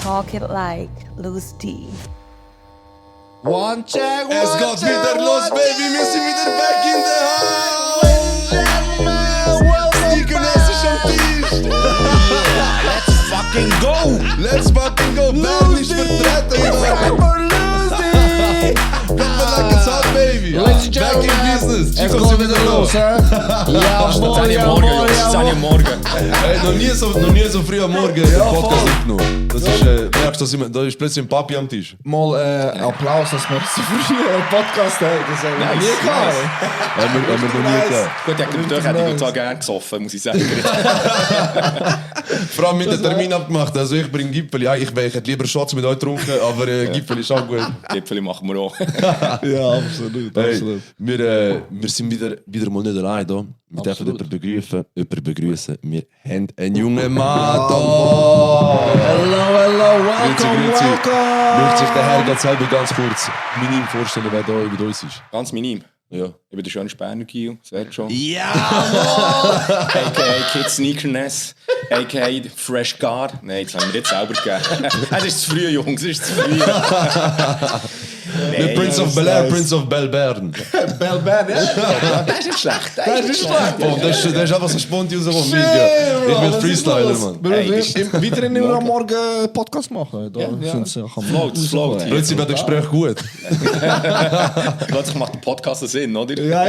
Talk it like Louis D. One check, one Es geht check, wieder los, baby. Wir sind wieder back in the house. Sneakerness ist am Tisch. fucking go! Let's fucking go. Bern ist vertreten. Like it's hot, baby. Back in business. Es Chicos geht sind wieder los, da. hè? Jawohl, jawohl, jawohl. Morgen. Hey, noch nie so früh am Morgen den Podcast aufgenommen. Das ist, merkst du, da ist plötzlich ein Papi am Tisch. Mal Applaus, dass wir so früh einen Podcast haben. Das haben wir nie gehabt. Haben wir noch nie gehabt. Gut, durch hätte ich zwar gerne gesoffen, muss ich sagen. Vor allem mit dem Termin abgemacht. Also ich bringe Gipfeli. Ja, ich hätte lieber Shots mit euch getrunken, aber Gipfeli ist auch gut. Gipfeli machen wir auch. Ja, absolut, absolut. Hey, wir sind wieder mal nicht allein hier. Wir dürfen jemanden begrüßen. Wir haben einen jungen Mann hier. Hello, welcome. Möchte sich der Herr ganz selber ganz kurz minim vorstellen, wer da mit uns ist? Ganz minim. Ja. Ich bin der schöne Berner Gil, das wird schon. Ja, A.k.a. Kid Sneakerness, a.k.a. Fresh Guard. Nein, das haben wir jetzt selber gegeben. Es ist zu früh, Jungs, es ist zu früh. Der Prince of Bel-Air, Prince of Bel-Bern. Bel-Bern, ja. Das ist nicht schlecht. Das ist schlecht. Oh, das ist einfach so spontan rausgekommen. Ich bin Freestyler, Mann. Wieder in am Morgen Podcast machen. Da sind sie Float. Plötzlich wird das Gespräch gut. Plötzlich macht der Podcast einen Sinn, oder? Ja.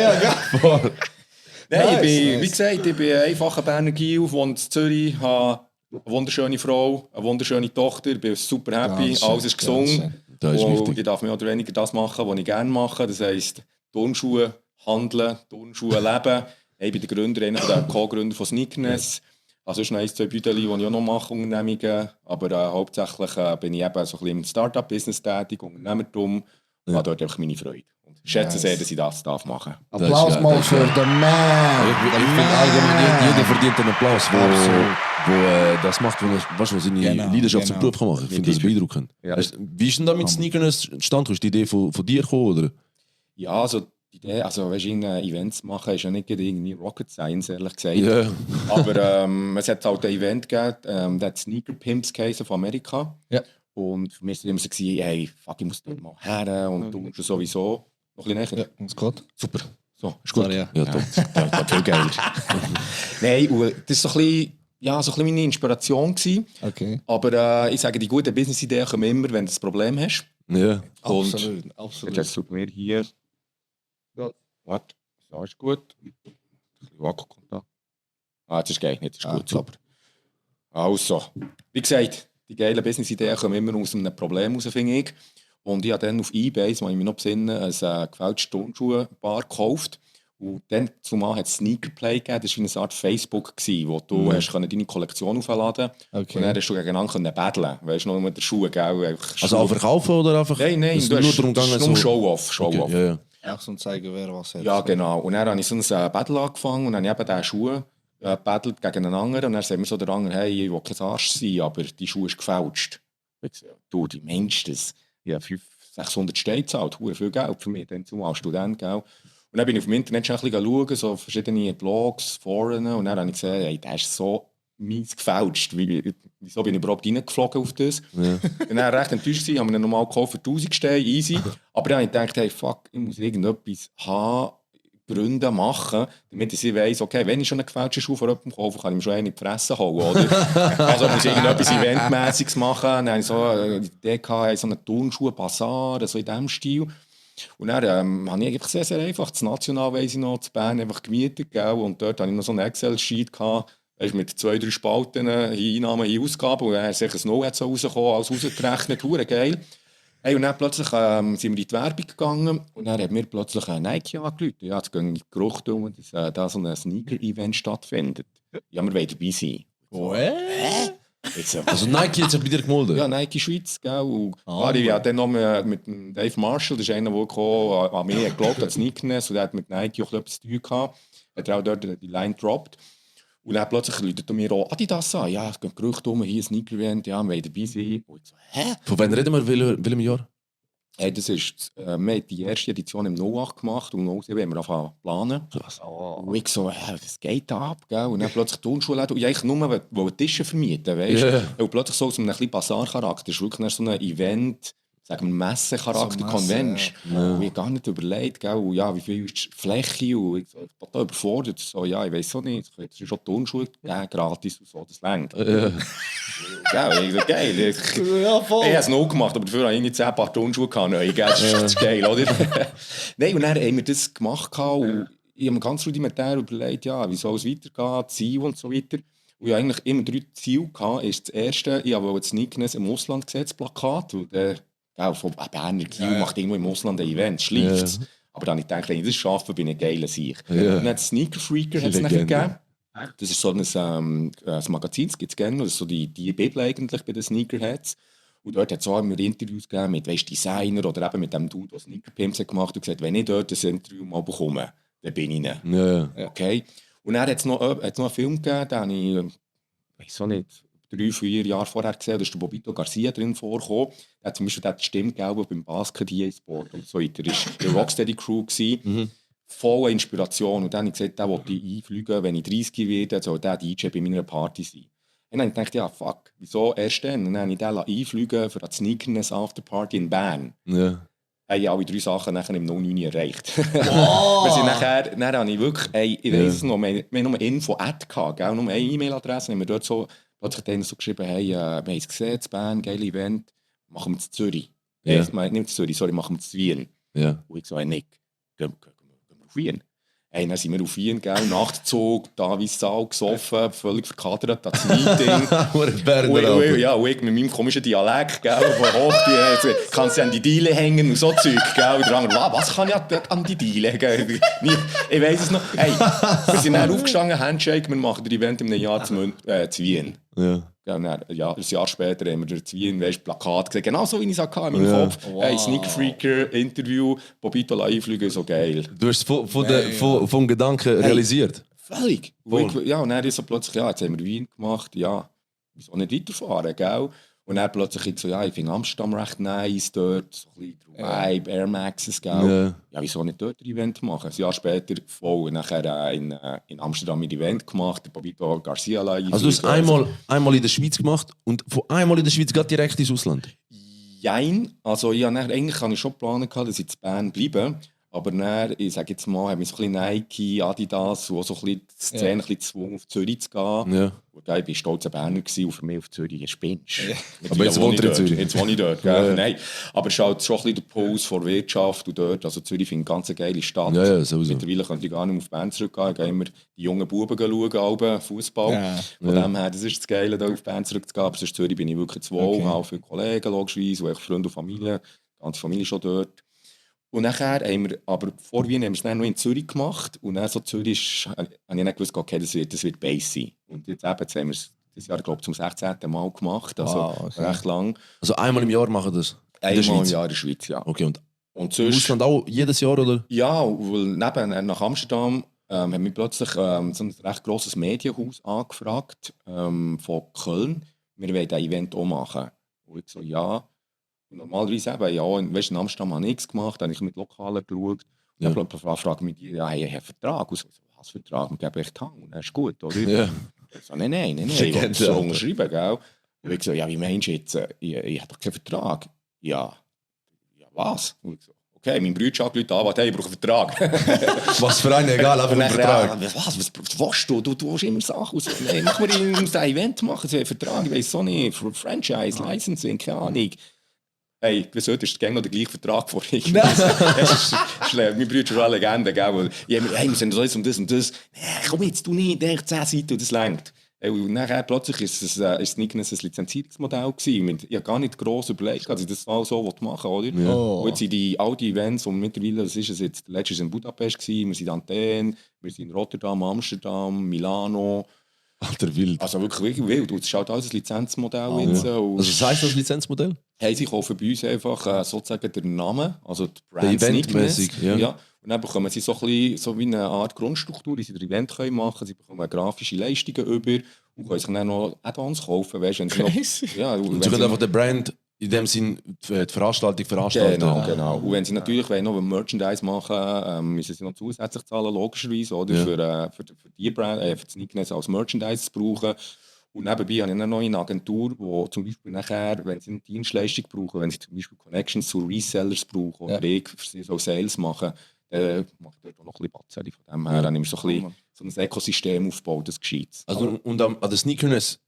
Nein, ich bin, Nice. wie gesagt, ich bin ein einfacher Berner Gil, wohne in Zürich, habe eine wunderschöne Frau, eine wunderschöne Tochter, bin super happy, Ganz schön, alles ist ganz gesund. schön. Das ist Und wichtig. ich darf mehr oder weniger das machen, was ich gerne mache. Das heisst, Turnschuhe handeln, Turnschuhe leben. Ich bin der Gründer, einer der Co-Gründer von Sneakerness. Also ist noch 1, 2 Büdeli, die ich auch noch mache, Unternehmungen. Aber hauptsächlich bin ich eben so ein bisschen im Start-up-Business tätig, Unternehmertum. Und habe dort einfach meine Freude. Und ich schätze sehr, dass ich das machen darf. Applaus mal für den Man. Ich finde allgemein, jeder verdient einen Applaus, wo das macht, wo seine Genau, Leidenschaft zum genau. Beruf kann machen. Ich finde das beeindruckend. Ja. Wie ist denn da mit Sneakerness entstanden? Ist die Idee von dir gekommen, oder? Ja, also die Idee, also weißt, Events machen, ist ja nicht irgendwie Rocket Science, ehrlich gesagt. Ja. Aber es hat halt ein Event gegeben, der hat Sneaker Pimps geheißen von Amerika. Ja. Und für mich war es immer so, hey, fuck, ich muss dort mal her und du musst sowieso noch ein bisschen näher. Ja, uns geht. Super. So, ist gut. Sorry, ja. Ja, top. Das viel geil. Nein, und das war so ein bisschen meine Inspiration gewesen. Okay. Aber ich sage, die guten Business-Ideen kommen immer, wenn du ein Problem hast. Ja. Und Absolut. jetzt tut mir hier. Ja. Warte, so ist gut. Ein bisschen Wackelkontakt. Jetzt ist geil, jetzt ist gut, top. super. Also, wie gesagt, die geilen Business-Ideen kommen immer aus einem Problem raus, finde ich. Und ich habe dann auf eBay, das muss ich mich noch besinnen, ein gefälschtes Turnschuhpaar gekauft. Und dann zumal hat es Sneakerplay gegeben, das war eine Art Facebook, wo du hast deine Kollektion aufladen konntest. Und dann hast du gegeneinander battlen. Weißt du, noch mit den Schuhen, gell? Also auch verkaufen oder einfach? Nein, Es ist nur darum gegangen, nur Show-off. Okay, ja. Auch so zeigen, wer was hat. Ja, genau. Und dann habe ich so ein Battle angefangen und dann habe ich eben diese Schuhe battelt gegen einen anderen. Und dann sagt mir so der andere, hey, ich will kein Arsch sein, aber die Schuhe ist gefälscht. Ich sage, du, die Mensch, das, ich habe 500-600 Steine gezahlt, viel Geld für mich, dann zumal Student, gell. Und dann bin ich auf dem Internet schon ein bisschen schauen, so verschiedene Blogs, Foren, und dann habe ich gesehen, hey, der ist so mies gefälscht. Wieso bin ich überhaupt reingeflogen auf das? Ja. Und dann recht enttäuscht gewesen, haben wir ihn normal gekauft für 1000 Steine, easy. Aber dann habe ich gedacht, hey, fuck, ich muss irgendetwas haben, Gründe machen, damit ich weiss, okay, wenn ich schon einen gefälschten Schuh von jemandem kaufe, kann ich mir schon einen in die Fresse hauen, oder? Also muss ich irgendetwas Eventmäßiges machen. Dann habe ich so die Idee gehabt, so einen Turnschuh-Bazar, so in diesem Stil. Und dann habe ich eigentlich sehr, sehr einfach das National, weiss ich noch, zu Bern einfach gemietet, gell? Und dort hatte ich noch so einen Excel-Sheet gehabt, mit 2-3 Spalten, hier Einnahmen, hier Ausgaben, und dann ist ein No so rausgekommen, alles rausgerechnet, hure geil. Hey, und dann plötzlich sind wir in die Werbung gegangen und dann hat mir plötzlich Nike angerufen. Ja, jetzt gehen die Gerüchte um, dass da so ein Sneaker-Event stattfindet. Ja, wir wollen dabei sein. Jetzt, Also Nike hat sich bei dir gemeldet? ja, Nike Schweiz, gell? Und ich habe dann noch mit dem Dave Marshall, das ist einer, der gekommen, an mich geglaubt hat, Sneakerness, und der hat mit Nike auch etwas zu tun gehabt. Hat er auch dort die Line gedroppt. Und dann plötzlich läutet er mir auch Adidas an. Ja, es gehen Gerüchte um, hier ein Sneaker-Event, ja, wir wollen dabei sein. Und ich so, hä? Von wann reden wir? Welchem Jahr? Hey, das ist, wir haben die erste Edition im 08 gemacht und im 07 haben wir angefangen zu planen. Und ich so, das geht da ab, gell? Und dann plötzlich Turnschuhe und ich eigentlich nur Tische vermieten, weißt du? Yeah. Und plötzlich so aus einem bisschen Basar-Charakter, das ist wirklich so ein Event, sagen wir Messe-Charakter, So Messe, Convention. ja. Und ich gar nicht überlegt, gell? Und ja, wie viel ist die Fläche? Und ich so, total überfordert. So, ja, ich weiss auch nicht, es ist schon Turnschuhe geben, gratis und so, das längt. Gell, ich so, geil. Ja, voll. Ich habe es noch gemacht, aber dafür habe ich nicht 10 Paar Turnschuhe gehabt. Neu, gell? Das ist geil, oder? Nein, und dann haben wir das gemacht und ich habe mir ganz rudimentär überlegt, ja, wie soll es weitergehen, Ziel und so weiter. Und ich hatte eigentlich immer 3 Ziele. Das erste, ich wollte das Sneakness im Ausland gesetzt, Plakat. Und von Berner Kiel macht irgendwo im Ausland ein Event, schleift. Aber dann habe ich gedacht, wenn ich das schaffe, bin ich ein geiler Sieg. Und dann hat es Sneaker Freaker hat's nachher gegeben. Das ist so ein Magazin, das gibt es gerne. Das ist so die Bibel eigentlich bei den Sneakerheads. Und dort hat es auch immer Interviews gegeben mit Designer oder eben mit dem Dude, der Sneaker Pimps gemacht hat und gesagt, wenn ich dort ein Interview mal bekomme, dann bin ich nicht. Ja. Okay. Und dann hat es noch einen Film gegeben, den habe ich, weiß auch nicht, 3-4 Jahre vorher gesehen, da ist der Bobito Garcia drin vorgekommen. Der hat zum Beispiel die Stimme gegeben beim Basket EA Sport und so weiter. Das war die Rocksteady Crew. Voller Inspiration. Und dann habe ich gesagt, der wollte ich einfliegen, wenn ich 30 werde, soll der DJ bei meiner Party sein. Und dann habe ich gedacht, ja, fuck, wieso erst dann? Und dann habe ich den einfliegen für das Sneakerness Afterparty in Bern. Ja. Haben alle 3 Sachen nachher im 09 erreicht. Wir sind nachher, dann habe ich wirklich, ich weiss es noch, wir haben nur Info-Ad gehabt, gell? Nur eine E-Mail-Adresse, haben wir dort so, plötzlich denen so geschrieben, hey, wir haben es gesehen, in Bern, geiles Event, machen wir in Zürich. Ja. Nicht in Zürich, sorry, machen wir in Wien. Ja. Und ich so, hey, Nick, gehen wir auf Wien. Hey, dann sind wir auf Wien, gell? Nachtzug, da wie Sau, gesoffen, völlig verkadert, das Meeting. Und ich mit meinem komischen Dialekt, gell, von Hochdeutsch, kannst du an die Diele hängen und so Zeug, gell, und der andere, was kann ich an die Diele, gell? Ich weiss es noch. Hey, wir sind dann aufgestanden, Handshake, wir machen das Event in einem Jahr zu Wien. Ja. Dann, ein Jahr später haben wir durch Wien Plakat gesehen, genau so wie ich es hatte in meinem Kopf. Wow. Hey, Sneaker Freaker, Interview, Bobito einfliegen, so geil. Du hast es vom Gedanken realisiert. Völlig. Und dann ist so plötzlich, jetzt haben wir Wien gemacht, wieso nicht weiterfahren, gell? Und dann plötzlich ich so, ich finde Amsterdam recht nice dort, so ein bisschen Vibe, Air Maxes, gell? Ja, wieso nicht dort ein Event machen? Ein Jahr später voll, nachher in Amsterdam ein Event gemacht, der Bobito Garcia live. Also du hast einmal in der Schweiz gemacht und von einmal in der Schweiz geht direkt ins Ausland? Jein, also eigentlich hatte ich schon geplant, dass ich in Bern bleibe. Aber dann, ich sage jetzt mal, haben wir so ein bisschen Nike, Adidas, wo so ein bisschen die Szene ein bisschen gezwungen, auf Zürich zu gehen. Ja. Und ich war stolzer Berner und für mich auf Zürich ein Spinnst. Aber jetzt wohnt er in Zürich. Jetzt wohne ich dort, gell? Nein. Aber es ist halt schon ein bisschen der Puls vor Wirtschaft und dort. Also Zürich finde ich eine ganz geile Stadt. Ja, sowieso. Mittlerweile könnte ich gar nicht mehr auf Bern zurückgehen. Ich gehe immer die jungen Buben schauen, Fußball. Ja. Von dem her, das ist das Geile, da auf Bern zurückzugehen. Aber sonst Zürich bin ich wirklich zu wohl. Auch viele Kollegen, logischerweise, und Freunde und Familie. Die ganze Familie schon dort. Und nachher haben wir, aber vor Wien haben wir es dann noch in Zürich gemacht. Und dann so Zürich habe ich dann gewusst, okay, das wird Base sein. Und jetzt haben wir es dieses Jahr, glaube ich, zum 16. Mal gemacht. Also recht lang. Also einmal im Jahr machen das? Einmal im Jahr in der Schweiz, ja. Okay, und Und im sonst, Ausland auch jedes Jahr, oder? ja, weil neben nach Amsterdam haben wir plötzlich so ein recht grosses Medienhaus angefragt von Köln. Wir wollen dieses Event auch machen. Und ich so, ja. Und normalerweise eben, in Amsterdam habe ich nichts gemacht, habe ich mit Lokalen geschaut. Und dann fragen mich die, ich habe einen Vertrag. Und so, was Vertrag? Wir geben echt Hang. Und das ist gut, oder? Ja. Ich so, nein, ich will so unterschreiben, gell? Und ich so, wie meinst du jetzt? Ich habe doch keinen Vertrag. Ja, was? Und ich so, okay, mein Bruder schaut Leute an, was, hey, ich brauche einen Vertrag. Was für einen, egal, einfach einen Vertrag. Was willst du? Du willst immer Sachen aus. Nein, mach mir ein Event machen, so einen Vertrag, ich weiss so nicht, Franchise, Licensing, keine Ahnung. Hey, wieso ist das noch der gleiche Vertrag vor ich? Das ist schlimm. Mein Bruder ist schon eine Legende, gell? Weil hey, wir sind das und das und das. Nee, komm jetzt, du nicht, 10 Seiten, das reicht. Und nachher plötzlich ist es nicht ein Lizenzierungsmodell gewesen. Ich habe gar nicht gross überlegt, dass ich das mal so machen will, oder? Oh. Und jetzt sind all die Events, und mittlerweile, was ist es jetzt? Letztes in Budapest gewesen, wir sind in Athen, wir sind in Rotterdam, Amsterdam, Milano. Alter, wild. Also wirklich wild. Und es ist halt alles ein Lizenzmodell jetzt. Also was heisst das Lizenzmodell? Hey, sie kaufen bei uns einfach sozusagen den Namen, also die Brand Eventmäßig, ja. Und dann bekommen sie so wie eine Art Grundstruktur, die sie das Event machen können. Sie bekommen grafische Leistungen über und können sich dann noch Add-ons kaufen. Weißt, wenn sie noch, Crazy. ja, Und sie können einfach den Brand in dem Sinn die Veranstaltung veranstalten. Genau. Und wenn sie natürlich noch ein Merchandise machen, müssen sie noch zusätzlich zahlen, logischerweise, oder? Ja. Für die Brand, für das Sneakness als Merchandise zu brauchen. Und nebenbei habe ich eine neue Agentur, die zum Beispiel nachher, wenn sie eine Dienstleistung brauchen, wenn sie zum Beispiel Connections zu Resellers brauchen oder ich für sie so Sales machen, mache ich dort auch noch ein bisschen Batzeri. Von dem her habe ich so ein Ökosystem aufgebaut, das geschieht. Also, und an der Sneakerness,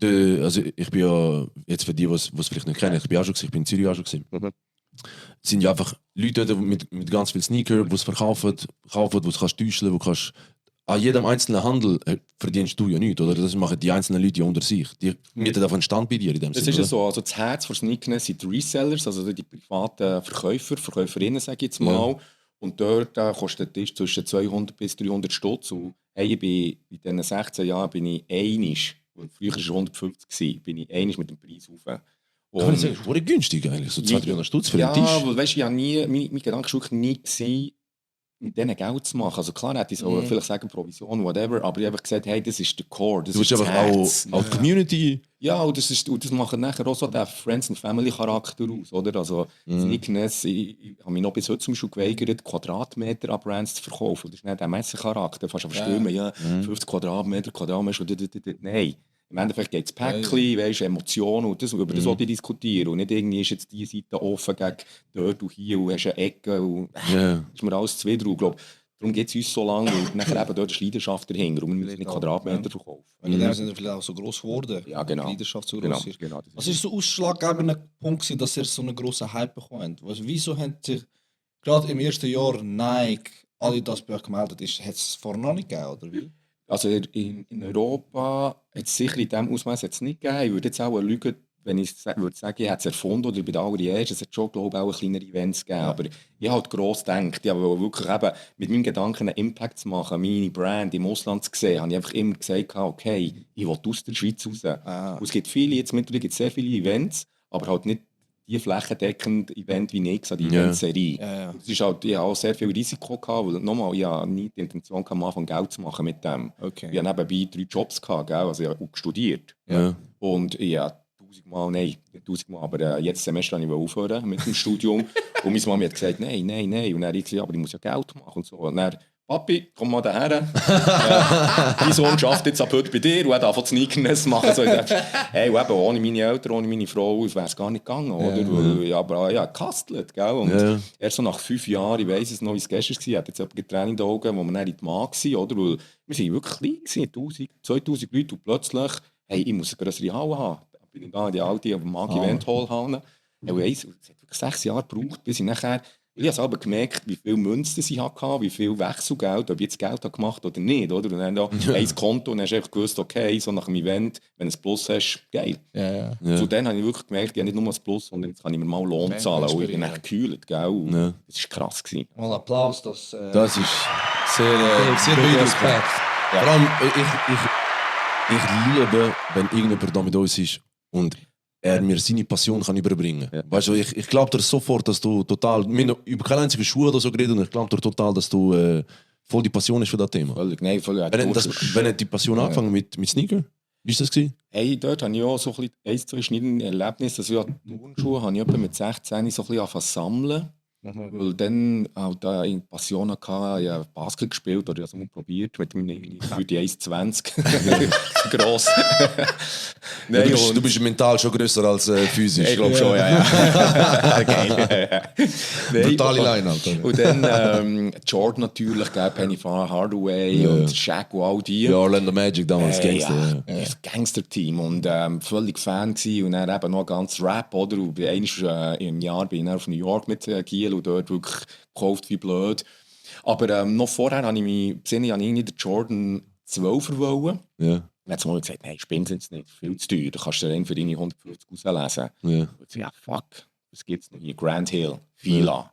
also ich bin ja, jetzt für die, die es vielleicht nicht kennen, ich bin auch schon gewesen, ich bin in Zürich auch schon gewesen. Es sind ja einfach Leute dort mit ganz vielen Sneaker, die es verkaufen, wo du kannst täuschen, wo kannst. An jedem einzelnen Handel verdienst du ja nichts, oder? Das machen die einzelnen Leute ja unter sich. Die mieten davon einen Stand bei dir in dem Das Sinne. ist ja so, also das Herz von Sneakness sind die Resellers, also die privaten Verkäuferinnen, sage ich jetzt mal. Ja. Und dort kostet der Tisch zwischen 200 bis 300 Stutz. Und hey, ich bin in diesen 16 Jahren bin ich einisch, früher war es 150, bin ich einisch mit dem Preis rauf. Kann ich sagen, das ist günstig eigentlich, so 200-300 Stutz für den Tisch. Ja, weil weißt, ich habe mein Gedanke war wirklich nie gewesen, mit denen Geld zu machen. Also klar hätte ich so vielleicht sagen Provision, whatever, aber ich habe gesagt, hey, das ist der Core, das ist das Herz. Auch die Community. Ja, und das macht nachher auch so den Friends- and Family-Charakter aus, oder? Also Sneakness, ich habe mich noch bis heute zum Beispiel geweigert, Quadratmeter an Brands zu verkaufen. Das ist nicht der Messecharakter, fast auf Stimmen, 50 Quadratmeter, nein. Im Endeffekt geht es Päckchen, weißt, Emotionen und das, über das auch diskutieren. Und nicht irgendwie ist jetzt diese Seite offen gegen dort und hier und hast eine Ecke. Und ist mir alles zuwider. Ich glaube, darum geht es uns so lange und nachher eben dort ist Leidenschaft dahinter. Und wir müssen nicht Quadratmeter verkaufen. Und in dem sind wir vielleicht auch so gross geworden. Ja, genau. Die Leidenschaft so gross ist. Genau. Was ist so ausschlaggebender Punkt gewesen, dass ihr so einen grossen Hype bekommt? Wieso haben sich gerade im ersten Jahr Nike, Adidas bei euch gemeldet? Hat es vorher noch nicht gegeben, oder wie? Also in Europa hat es sicher in diesem Ausmaß nicht gegeben. Ich würde jetzt auch lügen, wenn ich würde sagen, ich hätte es erfunden oder bei den allerersten. Es hat schon, glaube ich, auch kleinere Events gegeben. Aber ich habe halt gross gedacht, ich habe wirklich eben mit meinem Gedanken einen Impact zu machen, meine Brand im Ausland zu sehen, habe ich einfach immer gesagt, okay, ich will aus der Schweiz raus. Und es gibt viele, jetzt mittlerweile gibt es sehr viele Events, aber halt nicht die flächendeckende Event wie nächstes, die Eventserie. Ja. Das ist halt, ich hatte auch sehr viel Risiko gehabt, weil nochmal, ich hatte nie die Intention am Anfang Geld zu machen mit dem. Okay. Ich hatte nebenbei 3 Jobs gehabt, gell? Also ich habe auch studiert. Ja. Und ich habe 1000 Mal, aber jetzt Semester habe ich aufhören mit dem Studium. Und meine Mama hat gesagt, nein. Und dann habe ich gesagt, aber ich muss ja Geld machen und so. Und dann, Papi, komm mal daher. Dein Sohn arbeitet jetzt ab heute bei dir und hat angefangen Sneakerness zu machen. So, ich dachte, hey, eben, ohne meine Eltern, ohne meine Frau wäre es gar nicht gegangen. Oder? Ja, aber ja, gekastelt. Gell? Und erst so nach 5 Jahren, ich weiss es noch, wie es gestern war, hat jetzt jemand Tränen in den Augen, wo wir dann in die Mann waren. Oder? Weil wir waren wirklich klein, 1000, 2000 Leute und plötzlich, hey, ich muss eine größere Halle haben. Da bin ich da in die alte Mag Event Hall haben. Es hat wirklich 6 Jahre gebraucht, bis ich nachher. Ich habe selber gemerkt, wie viel Münzen ich hatte, wie viel Wechselgeld, ob ich jetzt Geld habe gemacht oder nicht. Oder? Und dann da ein Konto und dann hast du einfach gewusst, okay, so nach dem Event, wenn du ein Plus hast, geil. Ja. So dann habe ich wirklich gemerkt, ich habe nicht nur ein Plus, sondern jetzt kann ich mir mal Lohn zahlen. Und ich bin echt gekühlt. Gell? Das war krass. Mal Applaus. Das ist sehr beeindruckend. Vor allem, ich liebe, wenn irgendjemand da mit uns ist und er mir seine Passion kann überbringen kann. Ja. Weißt du, ich glaube dir sofort, dass du total, über keine einzige Schuhe oder so geredet und ich glaube dir total, dass du voll die Passion hast für das Thema. Völlig. Wenn die Passion angefangen mit Sneaker, wie war das? Hey, dort hatte ich auch so ein 2 schneidende Erlebnisse. Also, Turnschuhe habe ich etwa mit 16 so ein bisschen angefangen zu sammeln. Weil dann halt in Passion hatte, ich habe Basket gespielt oder ich habe es mal probiert mit meinem für die 1,20 gross. Nein, du bist mental schon grösser als physisch. Ich glaube schon, ja. Geil. Brutale Line, Alter. Und dann Jordan natürlich, Penny Hardaway und Shaq und all die. Ja, Orlando Magic damals, Gangster. Das Gangster-Team und völlig Fan gewesen. Und dann eben noch ganz Rap, oder? Und einmal im Jahr bin ich auf New York mit Giel und dort wirklich gekauft wie blöd. Aber noch vorher habe ich mich gesehen, ich wollte den Jordan 12er wollen. Ja. Dann hat sie mal gesagt, nein, spinnst jetzt nicht, viel zu teuer. Da kannst du den für deine 150 rauslesen. Ja. Und ich so, fuck, was gibt es noch hier? Grand Hill, Fila.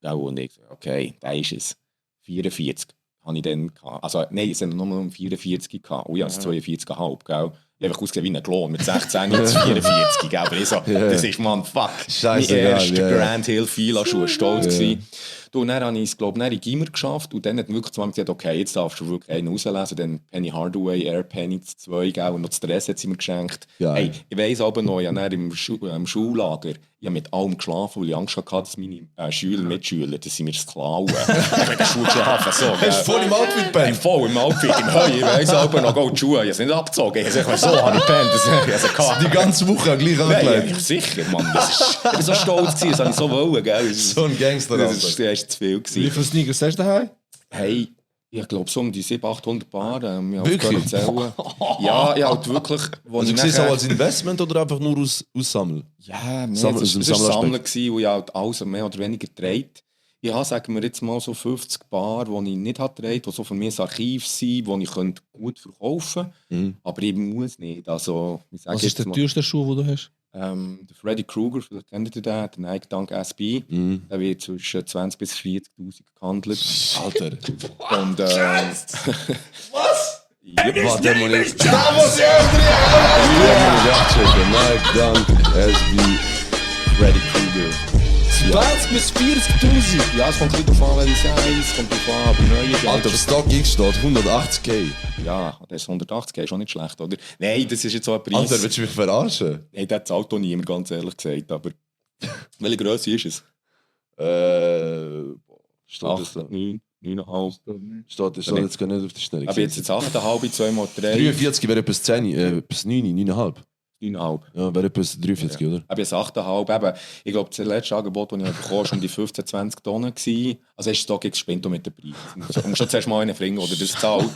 Ja. Und ich so, okay, da ist es. 44 habe ich dann gehabt. Also, nein, es sind nur um 44 gehabt. Oh ja, es ist 42,5, gell? Ich habe einfach ausgesehen wie ein Klon mit 16 jetzt 44, aber ich so, das ist, man, fuck, mein erster Grand Hill Fila-Schuh, stolz gewesen. Du, dann habe ich es, glaube ich, in Gimmer geschafft und dann hat wirklich zweimal gesagt, okay, jetzt darfst du wirklich einen rauslesen. Dann Penny Hardaway, Air Penny 2, gell, und noch das Dress hat sie mir geschenkt. Ja. Hey, ich weiss aber noch, ich habe dann im Schullager ich habe mit allem geschlafen, weil ich Angst hatte, dass meine Mitschüler, dass sie mir das klauen. Ich habe in der Schule geschlafen, so. Hast du voll im Outfit Hey, gepennt? voll im Outfit, im Heu, ich weiss aber noch, die Schuhe, ich habe es nicht abgezogen. Ich habe so habe ich gepennt, ich habe es gehabt. Die ganze Woche gleich Nein, angelegt. ja, sicher, Mann. Ich war so stolz, das habe ich so wollen, gell. So ein Gangster. Das war zu viel. Wie Gewesen. viele Sneakers hast du daheim? Hey, ich glaube so um die 700-800 Paar. Wirklich? Ja, ich halt wirklich... Wo Also ich du siehst es auch nachher- als Investment oder einfach nur aus Sammeln? Ja, nee, Sammler- das ist ein war ein Sammelaspekt. Sammler, gewesen, wo ich halt alles mehr oder weniger dreht. Ich habe, sagen wir jetzt mal, so 50 Paar, die ich nicht habe gedreht, die so für mich ein Archiv sind, die ich gut verkaufen könnte. Aber ich muss nicht. Also, ich sage Was ist jetzt der mal, teuerste Schuh, den du hast? der Freddy Krueger, vielleicht kennt ihr den, der Nike Dunk SB. Der wird zwischen 20.000 bis 40.000 gehandelt. Alter. Und, Was? Warte, der muss ich... Da muss ich öfter Nachchecken. Nike, Dunk, SB, Freddy Krueger. 20 bis 40.000. ja, es kommt ein bisschen darauf an, welche Size, es kommt darauf an, aber neue Alter, auf StockX steht 180k. Ja, das ist 180, ist schon nicht schlecht, oder? Nein, das ist jetzt so ein Preis. Alter, willst du mich verarschen? Nein, das zahlt auch niemand, ganz ehrlich gesagt. Aber welche Größe ist es? Steht 8, das da? 9, 9,5. Steht jetzt gar nicht auf die Schnelle. Aber jetzt 8,5, 2 mal 3, 43 wäre etwas 10, etwas 9, 9,5. 9,5. Ja, wäre etwas 43, oder? Aber jetzt 8,5. Eben, ich glaube, das letzte Angebot, das ich bekommen habe, war um die 15, 20 Tonnen. Also ist StockX spinnt mit dem Preis. Du musst schon zuerst mal einen bringen, oder das zahlt.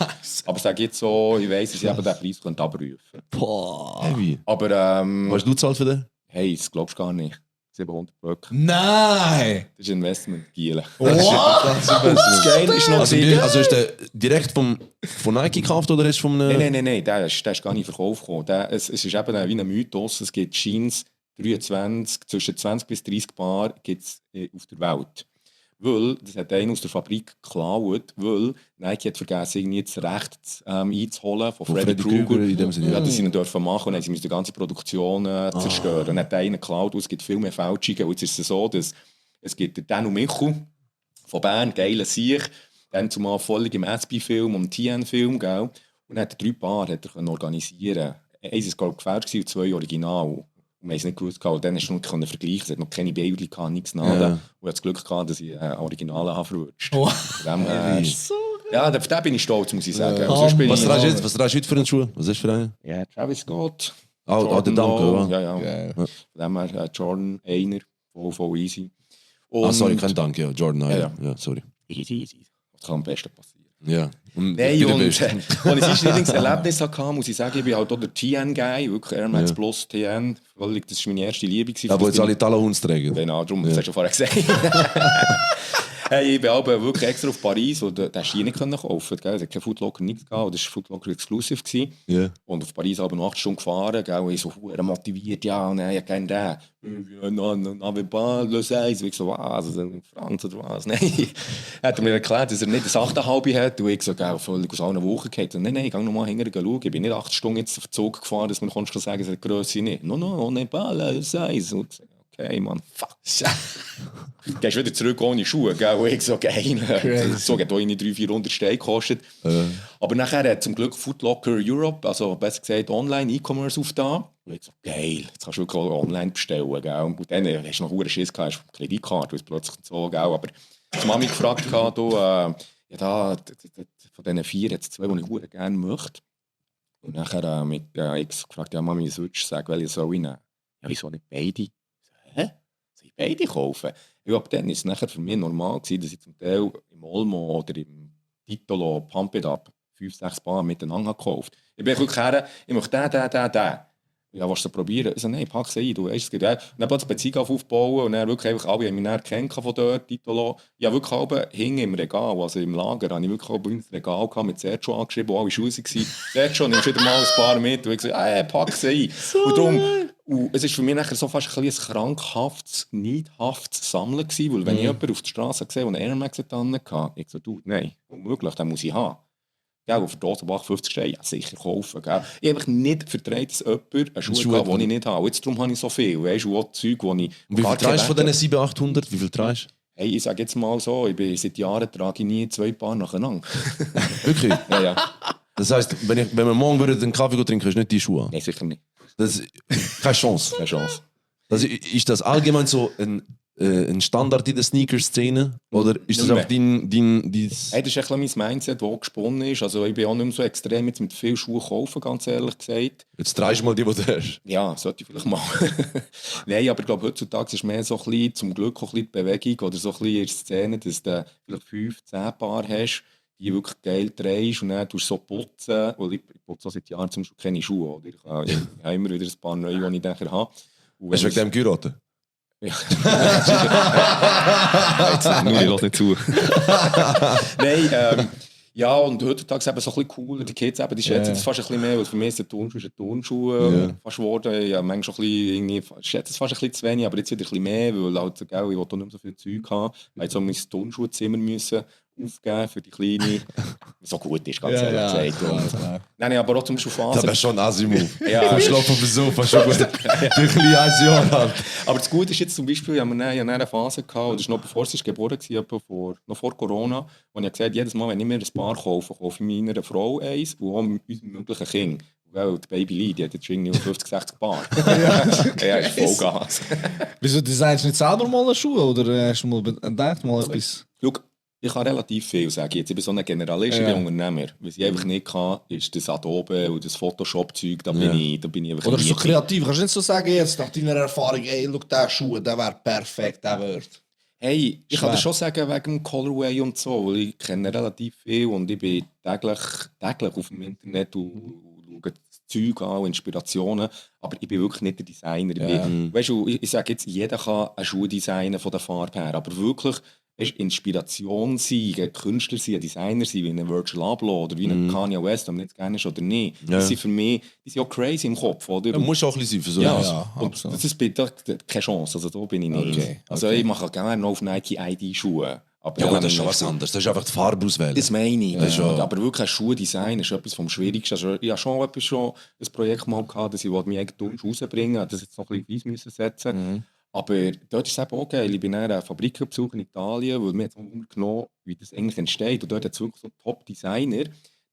Aber sag jetzt so, ich weiss, dass ich eben den Preis könnte abrufen. Boah. Hey, wie? Aber Was hast du gezahlt für den? hey, das glaubst du gar nicht. 700 Böcke. Nein! Das ist Investment, Giele. What? Das Geile ist noch... Also ist der direkt von Nike gekauft oder ist von einem... Nein, der ist gar nicht in Verkauf gekommen. Es ist eben wie ein Mythos. Es gibt Jeans, 23, zwischen 20 bis 30 Paar gibt's auf der Welt. Weil, das hat einer aus der Fabrik geklaut, weil Nike hat vergessen, irgendwie das Recht einzuholen von Freddy Krueger. in dem Sinne. Ja, das sie nicht dürfen machen und dann sie müssen die ganze Produktion zerstören. Und dann hat einer geklaut und es gibt viel mehr Fälschungen. Und jetzt ist es so, dass es gibt den Dan und Michu von Bern, geiler Sieg, dann zumal völlig im SB-Film und TN-Film, gell? Und dann hat er 3 Paar organisieren. Eins war, glaube ich, gefälscht und 2 original. Und wir haben es nicht gewusst, und dann hast du noch vergleichen. Es hat noch keine Bilder gehabt, nichts nada. Ja. Und ich hatte das Glück gehabt, dass ich Originale habe verrutscht. Oh. Von dem her- So ja, auf den bin ich stolz, muss ich sagen. Ja. Aber sonst bin Was ich trägst du noch- jetzt? Was trägst du heute für einen Schuh? Was ist für einen? Ja, Travis Scott. Der Jordan Danke, Low. oder? Ja. geil. Von dem her Jordan, einer, voll easy. Und Sorry, kein Dank, ja. Jordan, Ja. ja, sorry. Easy. Das kann am besten passieren. Ja. Und Nein, bitte und bist. als ich ein Lieblingserlebnis hatte, muss ich sagen, ich bin halt auch der TN-Guy, wirklich Air Max Ja. Plus TN. Völlig, das war meine erste Liebe. gewesen. Ja, wo Das jetzt alle Talons tragen. Genau, darum, das hast du vorher gesagt. Hey, ich bin aber wirklich extra auf Paris, und den hast du hier nicht kaufen können. Es hat kein Foodlocker, nichts gehabt. Das war Foodlocker Exclusive gewesen. Ja. Und auf Paris aber noch 8 Stunden gefahren, gell, und ich so verdammt motiviert, ja, und ich kenne den. N'avez pas le size. Und ich so, was, in Franz oder was? Nein. Hat er mir erklärt, dass er nicht das 8,5 hat. Und ich so, gell, völlig aus allen Wochen gehabt. Und nein, ich gehe nochmal hinterher schauen. Ich bin nicht 8 Stunden jetzt auf den Zug gefahren, dass man sagen kann, es hat die Grösse nicht. No, n'avez pas le size. Und ich so, okay, Mann, fuck. Gehst wieder zurück ohne Schuhe, gell? Und ich so, geil. So hat auch 300-400 Steine gekostet. Aber nachher hat zum Glück Foodlocker Europe, also besser gesagt online, E-Commerce aufgetan. Und ich so, geil, jetzt kannst du wirklich auch online bestellen, gell? Und dann hast du noch einen Schiss gehabt, hast du Kreditkarte, weil es plötzlich so, gell? Aber die Mami gefragt, du, ja, da, von diesen 4 hat es 2, die ich verdammt gerne möchte. Und nachher mit X gefragt, ja, Mami, was würdest du sagen, welche soll ich nehmen? Ja, wieso nicht beide? Hä? Soll ich beide kaufen? Ja, ab dann war es nachher für mich normal gewesen, dass ich zum Teil im Olmo oder im Titolo Pump It Up 5, 6 Paar miteinander gekauft. Ich bin wirklich her, ich möchte den. Ja, willst du es probieren? Ich so, nein, pack sie ein, du weißt, es geht. Und dann plötzlich Beziehung aufbauen und dann wirklich einfach alle haben mich dann gekannt von dort, Titolo. Ja, wirklich oben hinten im Regal, also im Lager, habe ich wirklich oben ins Regal gehabt, mit Sergio angeschrieben, wo alle Schuhe waren. Sergio, nimmst wieder mal ein paar mit. Und ich so, pack sie ein. Und darum, es war für mich nachher so fast ein krankhaftes, neidhaftes Sammeln gewesen, weil wenn ich jemanden auf der Straße gesehen habe, der einen Air Max hatte, ich so, du, nein, unmöglich, den muss ich haben. Gell, für Dosenbach 50 Steine, ja, sicher kaufen. Gell. Ich habe einfach nicht vertraut, dass jemand eine Schuhe hat, die ich nicht habe. Jetzt darum habe ich so viel. Weißt du, auch Zeug, die ich... Und wie viel trägst du von diesen 700-800? Wie viel trägst Hey, ich sage jetzt mal so, seit Jahren trage ich nie 2 Paar nacheinander. Wirklich? Ja. Das heisst, wenn wir morgen einen Kaffee trinken, hast du nicht die Schuhe an? Nein, sicher nicht. Das, keine Chance. Keine Chance. Ist das allgemein so ein Standard in der Sneaker-Szene? Oder ist das Nicht auch dein Hey, das ist ein bisschen mein Mindset, das auch gesponnen ist. Also ich bin auch nicht mehr so extrem jetzt mit viel Schuhen kaufen, ganz ehrlich gesagt. Jetzt drehst du mal die du hast. Ja, sollte ich vielleicht mal. Nein, aber ich glaube, heutzutage ist mehr so ein bisschen, zum Glück auch ein bisschen die Bewegung oder so ein bisschen in der Szene, dass du vielleicht 5, 10 Paar hast, die wirklich geil drehst und dann tust du so putzen. Weil ich putze seit Jahren zum Beispiel keine Schuhe. Oder? Ich habe immer wieder ein paar neue, die ich nachher habe. Und Hast du wegen dem geheiratet? Ja. Jetzt, nur, ich lasse nicht zu. Nein, ja, und heutzutage ist es eben so ein bisschen cool. Die Kids eben, die schätzen das fast ein bisschen mehr, weil für mich ist ein Turnschuh fast geworden. Ja, manchmal schon ein bisschen, irgendwie, schätze es fast ein bisschen zu wenig, aber jetzt wieder ein bisschen mehr, weil halt, gell, ich wollte nicht mehr so viel Zeug haben. Ich musste so mein Turnschuhzimmer müssen aufgeben für die Kleine. So gut ist, ganz ehrlich gesagt. Nein, aber auch zum Beispiel Phasen. Das wäre schon ein Assi-Move. Ja. Vom Schlafen auf dem Sofa, schon gut. Ein bisschen 1 Jahr alt. Aber das Gute ist jetzt zum Beispiel, ich hatte eine Phase, gehabt, das war noch bevor sie geboren war, noch vor Corona, wo ich gesagt habe, jedes Mal, wenn ich mir ein Paar kaufe ich meiner Frau eins und auch unserem möglichen Kind. Weil die Baby Lee, die hat jetzt irgendwie 50, 60 Paar. Ja, ist Vollgas. Wieso designst du nicht selber mal eine Schuhe? Oder hast du mal gedacht, mal etwas? Schau, ich kann relativ viel sagen. Jetzt, ich bin so ein Generalist, ich bin Unternehmer. Was ich einfach nicht kann, ist das Adobe und das Photoshop-Zeug. Da bin ich einfach Oder nie so drin. kreativ. Kannst du nicht so sagen, jetzt nach deiner Erfahrung, ey, schau, der Schuh, der wäre perfekt, der wird. Hey, ich kann Schwer. das schon sagen wegen dem Colorway und so, weil ich kenne relativ viel und ich bin täglich auf dem Internet und schaue das Zeug an, Inspirationen, aber ich bin wirklich nicht der Designer. Weißt du, ich sage jetzt, jeder kann einen Schuh designen von der Farbe her, aber wirklich Inspiration sein, ein Künstler sein, ein Designer sein, wie ein Virgil Abloh oder wie ein Kanye West, ob man jetzt gerne ist oder nicht. Ja. Die sind für mich, die sind auch crazy im Kopf, oder? Du musst auch ein bisschen sein für so Ja, etwas. und absolut. das ist keine Chance, also da bin ich nicht. Okay, Also ich mache gerne noch auf Nike ID-Schuhe. Aber Ja, ja, gut, das ist schon was anderes. Das ist einfach die Farbe auswählen. das meine ich. ist schon- Aber wirklich ein Schuhdesign ist etwas vom Schwierigsten. Also ich habe schon ein Projekt mal gehabt, dass ich meinen eigenen Turnschuh rausbringen wollte, das jetzt noch ein bisschen weiss setzen. Aber dort ist es eben auch geil. Ich bin in einer Fabrik besucht in Italien, weil mir jetzt genommen, wie das eigentlich entsteht. Und dort hat es wirklich so Top-Designer.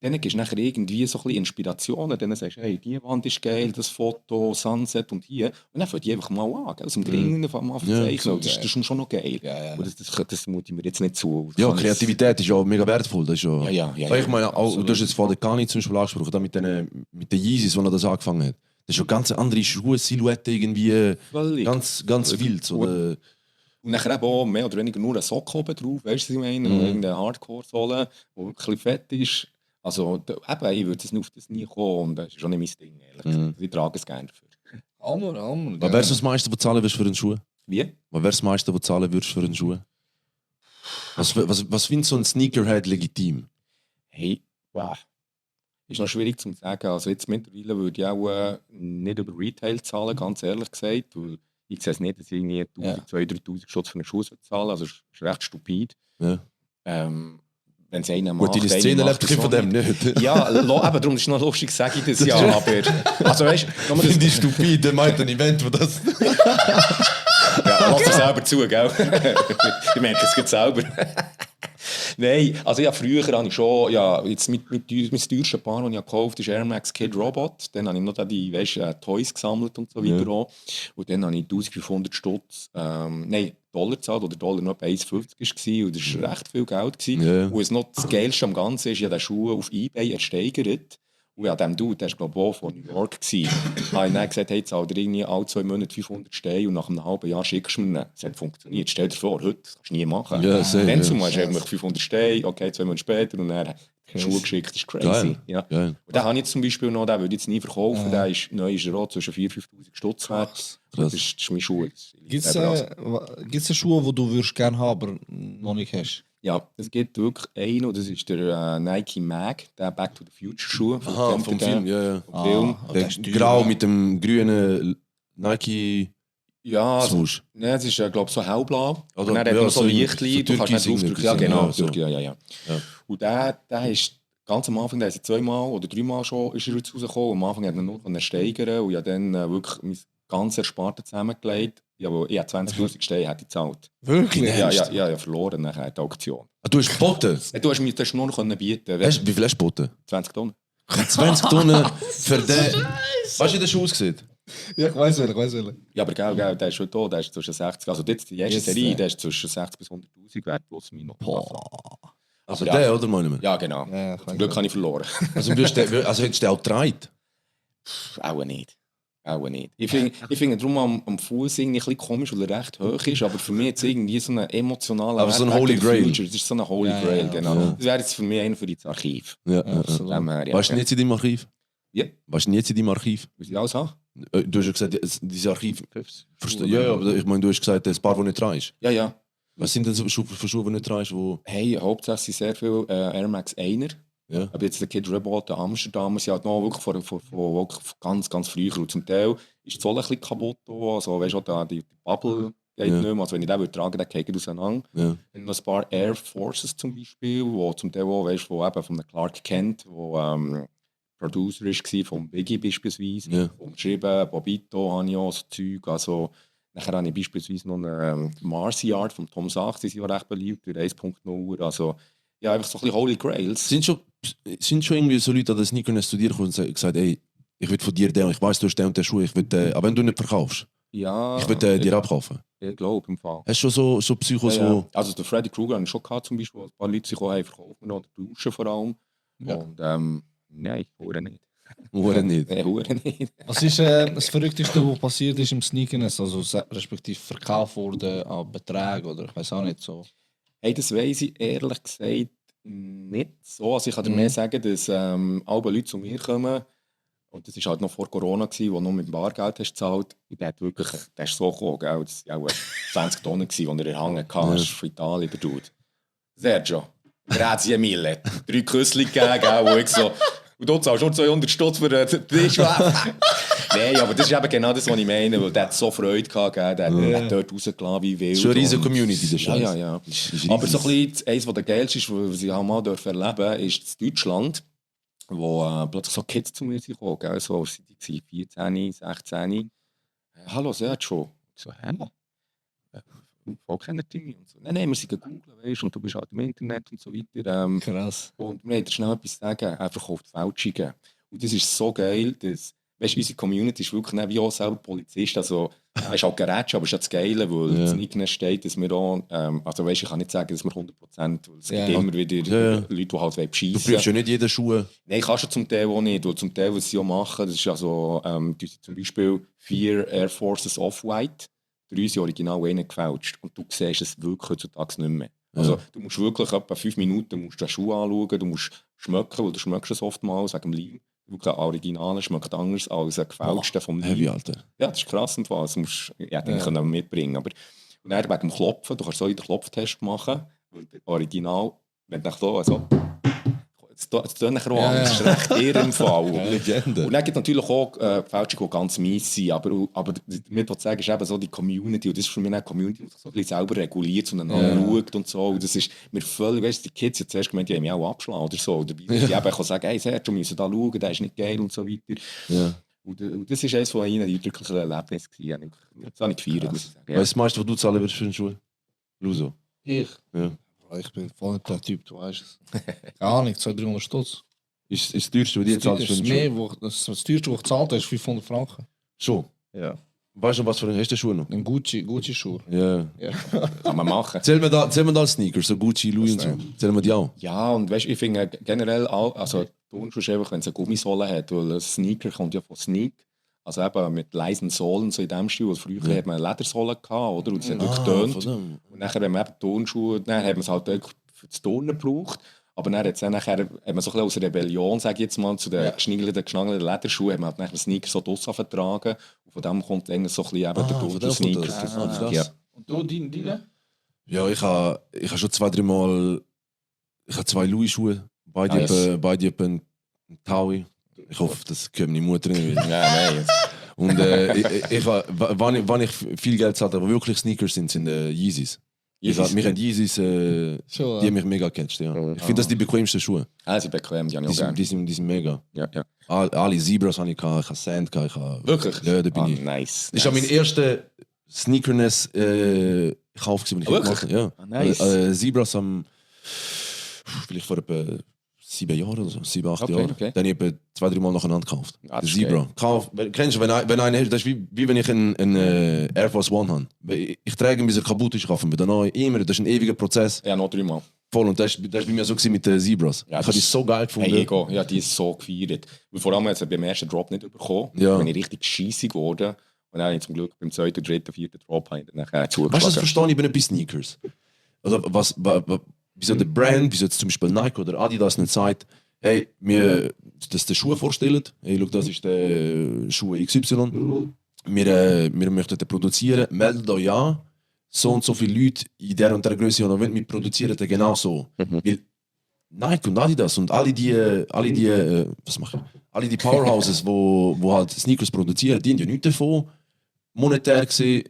Denen gibst du nachher irgendwie so ein bisschen Inspirationen. Dann sagst du, hey, die Wand ist geil, das Foto, Sunset und hier. Und dann fangen die einfach mal an, gell? Aus dem Geringen mal verzeichnen. Das ist schon noch geil. Ja. Und das mute ich mir jetzt nicht zu. Ja, Kann ich- Kreativität ist ja mega wertvoll. Das ist ja, Ja. Ich meine, auch, du hast jetzt vorhin gar nicht zum Beispiel angesprochen, da mit den Yeezys, wo er das angefangen hat. Das ist schon ganz andere Schuhe-Silhouette irgendwie, Völlig. ganz wild. So, Und nachher eben auch mehr oder weniger nur ein Sock oben drauf, weißt du, was ich meine? Irgendeine Hardcore-Sohle, die wirklich ein bisschen fett ist. Also, eben, ich würde auf das nie kommen und das ist schon nicht mein Ding, ehrlich gesagt. Ich trage es gerne dafür. Hammer. was wär's das meiste, was du zahlen würdest für einen Schuh? Wie? Was wär's das meiste, was du zahlen würdest für einen Schuh? Was findet so ein Sneakerhead legitim? Hey, wow. Ist noch schwierig zu sagen. Also jetzt mittlerweile würde ich auch nicht über Retail zahlen, ganz ehrlich gesagt. Weil ich sehe es nicht, dass ich irgendwie 1000, 2000, 3000 Schutz für einen Schuh zahle. Also das ist recht stupid. Ja. Wenn es einer macht, Gut, deine einer Szene macht lebt es von auch dem nicht. Ja, eben, darum ist es noch lustig, sage ich das ja. Aber, also weißt du, Finde ich stupid, der meint ein Event, wo das... ja, lass dir selber zu, gell? Ich merke es gerade selber. Nein, also ja, früher habe ich schon, ja, jetzt mit das teuerste Paar, das ich gekauft habe, ist Air Max Kid Robot. Dann habe ich noch die, Toys gesammelt und so weiter. Auch. Und dann habe ich 1500 Stutz, Dollar gezahlt, oder Dollar noch bei 1,50 war. Und das war recht viel Geld. Ja. Und es noch das Geilste am Ganzen ist, ich habe den Schuh auf eBay ersteigert. Und ja, dem Dude, der war glaube ich auch von New York. Habe ich dann gesagt, hey, zahl dir irgendwie alle 2 Monate 500 Steine und nach einem halben Jahr schickst du mir ihn. Es hat funktioniert. Stell dir vor, heute das kannst du nie machen. Ja, sehr, Dann ja. zumal hast du einfach 500 Steine, okay, 2 Monate später und dann Schuhe geschickt. Das ist crazy. Geil. Ja. Geil. Und den habe ich jetzt zum Beispiel noch, den würde ich jetzt nie verkaufen. Der ist neu, ist er auch zwischen 4.000 und 5.000 Stutz wert. Das ist mein Schuh. Gibt es Schuhe, die du würdest gerne haben, aber noch nicht hast? Ja, es gibt wirklich einen, und das ist der Nike Mag, der Back to the Future Schuh. Aha, vom Film, ja. Vom Film. Der Grau mit dem grünen Nike Ja, also, Swoosh. ne, es ist glaube ich so hellblau. Oder- Und dann hat ja, man so so Lichtli, du kannst nicht Türkis draufdrücken. irgendwie, Ja, genau, ja, so. Türkis, ja. Und der ist ganz am Anfang, der ist 2-mal oder 3-mal schon ist er jetzt rausgekommen. Am Anfang hat er noch steigern und ja dann wirklich mein ganz Ersparten zusammengelegt. Ja, wo ich 20'000 Steine hätte gezahlt. Wirklich? Ja, verloren nachher die Auktion. Ah, du hast geboten? Du hast nur noch bieten. Wie viel hast du geboten? 20 Tonnen. 20 Tonnen für den... Weißt du, wie der Schuh aussieht? Ja, ich weiß welcher. Ja, aber gell, der ist schon da, der ist zwischen 60, also jetzt die erste Jetzt, Serie, der ist zwischen 60 bis 100'000 wert, plus minus. Also Ja. der, oder meine ich? Ja, genau. Ja, Zum Glück habe ich verloren. Also, du hast den, also hättest du den auch getragen? Auch nicht. Ich finde darum am Fuß irgendwie ein bisschen komisch, weil er recht hoch ist, aber für mich ist irgendwie so ein emotionaler Aber so ein Wert Holy back to the Grail. Future. Das ist so ein Holy Ja, Grail, ja, genau. ja. Das wäre jetzt für mich einer für das Archiv. Ja, absolut. Dem her, ja. Weißt du jetzt in deinem Archiv? Ja. Weißt du jetzt in deinem Archiv? Muss ich alles haben? Du hast ja gesagt, dieses Archiv... Ja, aber ich meine, du hast gesagt, ein paar, die nicht dran ist. Ja. Was sind denn so Schuhe für Schuhe, die nicht dran ist, wo... Hey, hauptsächlich sehr viel Air Max 1er. Ja. Aber jetzt der Kid Rebot, der Amsterdam, sie halt noch wirklich von ganz, ganz früh. Und zum Teil ist die Sohle ein bisschen kaputt. Also, weißt du, da die Bubble geht nicht mehr. Also, wenn ich den tragen würde, dann geht er auseinander. Ja. Und noch ein paar Air Forces zum Beispiel, wo zum Teil auch, weißt du, wo eben von Clark Kent, wo Producer war, von Biggie beispielsweise. Ja. Und geschrieben, Bobito habe ich auch so Zeug. Also, nachher habe ich beispielsweise noch eine Mars Yard von Tom Sachs, die sind auch recht beliebt, durch 1.0. Also, ja, einfach so ein bisschen Holy Grails. Sind schon irgendwie so Leute an den Sneakern zu dir gekommen und gesagt, ey, ich will von dir den, ich weiss, du hast den und den Schuh, ich will den, aber wenn du nicht verkaufst, Ja, ich will den dir abkaufen. ich glaube im Fall. Hast du schon so Psychos, Ja, ja. wo... Also der Freddy Krueger hatte ich schon gehabt, zum Beispiel, wo ein paar Leute sich auch haben verkauft, oder Duschen vor allem. Ja. Und nein, hure nicht. Oder nicht? Nein, hure nicht. Was ist das Verrückteste, was passiert ist im Sneakerness? Also respektive verkauft wurde an Beträgen oder ich weiß auch nicht so. Hey, das weiss ich ehrlich gesagt nicht so. Also ich kann dir mehr sagen, dass alle Leute zu mir kommen, und das war halt noch vor Corona, wo du nur mit Bargeld hast gezahlt. Der hat wirklich, der ist so gekommen, gell? Das waren auch 20 Tonnen, die er erhangen hatte, von Italien, der Dude. Sergio, grazie mille. 3 Küssli gegeben, gell, wo ich so... Und du zahlst nur 200 Stutz für den Tisch. Nein, aber das ist eben genau das, was ich meine, weil der hat so Freude gehabt, gell? Der hat dort rausgelassen wie wild. Das ist schon eine riesige und- Community, das Ja, Scheiß. ja, ja. Ist Aber so ein riesig. bisschen, eines der geilsten ist, was ich auch mal erleben durfte, ist in Deutschland, wo plötzlich so Kids zu mir sind gekommen, gell? So, sie waren 14, 16. Hallo Sergio. Ich so, hä? Voll kennt ihr mich? Und so, nein, wir sind gegoogelt, weißt du, und du bist halt im Internet und so weiter. Krass. Und wir wollten schnell etwas sagen, er verkauft Fälschungen. Und das ist so geil, dass, weißt du, unsere Community ist wirklich nicht wie auch selber Polizist. Also, er ist halt Gerätsch, aber es ist ja das Geile, weil Ja. das Nickname steht, dass wir auch, also weißt du, ich kann nicht sagen, dass wir 100%, weil es Ja. gibt immer wieder Ja. Leute, die halt Du beschissen. prüfst ja nicht jeden Schuh. Nein, kannst du zum Teil auch nicht. Weil zum Teil, was sie auch machen, das ist also, die sind zum Beispiel 4 Air Forces Off-White, 3 sind original einen gefälscht. Und du siehst es wirklich heutzutage nicht mehr. Also, du musst wirklich etwa 5 Minuten musst den Schuh anschauen, du musst schmecken, weil du schmeckst es oftmals wegen dem Leim. Wirklich ein Original schmeckt anders als ein gefälschter vom Leim. Heavy, Alter. Ja, das ist krass und was. Du musst den können mitbringen. Aber und dann wegen dem Klopfen, du kannst so einen Klopftest machen, weil der Original, wenn du so, also, es tönt nachher auch anders, das ist recht eher im Fall. Legende. Und dann gibt es natürlich auch Fälschungen, die ganz mies sind. Aber damit, was ich sagen, ist eben so die Community. Und das ist für mich eine Community, die sich so ein bisschen selber reguliert, zueinander schaut und so. Und das ist mir völlig, weißt du, die Kids jetzt zuerst gemeint, die haben mich auch abschlagen oder so. Oder die eben kann sagen, hey Sergio, wir müssen da schauen, der ist nicht geil und so weiter. Ja. Und das ist eines von ihnen die eindrücklichen Erlebnisse gewesen. Das habe ich gefeiert, muss ich sagen. Ja. Weißt du, das meiste, was du zahlen würdest für einen Schuh? Luso. Ich? Ja. Ich bin voll nicht der Typ, du weißt es. Gar nicht, 200-300 Stutz. Ist das teuerste, was du jetzt zahlst für Das einen Schuh? mehr, das teuerste, was ich gezahlt habe, ist 500 Franken. Schon. Ja. Weißt du, was für einen hast du Schuh noch? Ein Gucci-Schuh. Ja. Ja. Kann man machen. Zählen wir da als Sneakers, so Gucci, Louis und so. Zählen wir die auch? Ja, und weißt, ich finde generell, also Turnschuh ist einfach, wenn es eine Gummisohle hat, weil ein Sneaker kommt ja von Sneak. Also eben mit leisen Sohlen, so in dem Stil. Also früher hat man Ledersohlen gehabt, oder? Und sie hat wirklich getönt. verdammt. Und nachher, wenn man eben Turnschuhe, dann hat man es halt wirklich für das Turnen gebraucht. Aber dann hat man so ein bisschen aus Rebellion, sage ich jetzt mal, zu den geschnagelten Lederschuhen, hat man halt nachher den Sneaker so draussen vertragen. Und von dem kommt eigentlich so ein bisschen eben der von dem kommt Turnschuh-Sneaker. das. Das. Ja. Und du, deine? Ja, ich habe schon 2-3 Mal. Ich habe 2 Louis-Schuhe. Beide Nice. etwa einen Taui. Ich hoffe, das können meine Mutter nicht wieder. Ja, nein. Und wann ich viel Geld zahle, aber wirklich Sneakers sind Yeezys. Yeezys. Wir haben Yeezys, Schon, die haben mich mega gecatcht, ja. Ich finde das die bequemsten Schuhe. Ah, sie bequem, die habe ich Die auch gerne. sind mega. Ja, ja. Alle Zebras habe ich gehabt, ich habe Sand gehabt, ich habe... Wirklich? Ja, da bin ich. Nice. Das war mein erster Sneakerness-Kauf, den ich Wirklich? gemacht habe. Ja. Ah, nice. Zebras haben vielleicht vor etwa 7 Jahren oder so, 7, 8 Okay, Jahre. okay. Dann habe ich etwa 2-3 Mal nacheinander gekauft. Ah, das Der ist Zebra. Kennst du, wenn einer hast, das ist wie wenn ich einen Air Force One habe. Ich trage ihn, bis er kaputt ist, kaufen wir dann neu. Immer, das ist ein ewiger Prozess. Ja, noch 3 Mal. Voll. Und das ist bei mir so gewesen mit den Zebras. Ja, ich habe die das- so geil gefunden. Hey, Ego, ja, die ist so gefeiert. Und vor allem hat sie beim ersten Drop nicht bekommen. Ja. Bin ich richtig scheissig geworden. Und dann habe ich zum Glück beim zweiten, dritten, vierten Drop habe ich dann nachher Weißt du, das zugeschlagen. verstehe ich bei den Sneakers. Also, wieso der Brand, wieso jetzt zum Beispiel Nike oder Adidas nicht sagt, hey, dass der Schuh vorstellt, hey, schau, das ist der Schuh XY, wir möchten den produzieren, meldet euch an, so und so viele Leute in der und der Größe oder wir produzieren den genau so. Weil Nike und Adidas und alle die Powerhouses, wo halt Sneakers produzieren, die haben ja nichts davon, monetär gesehen,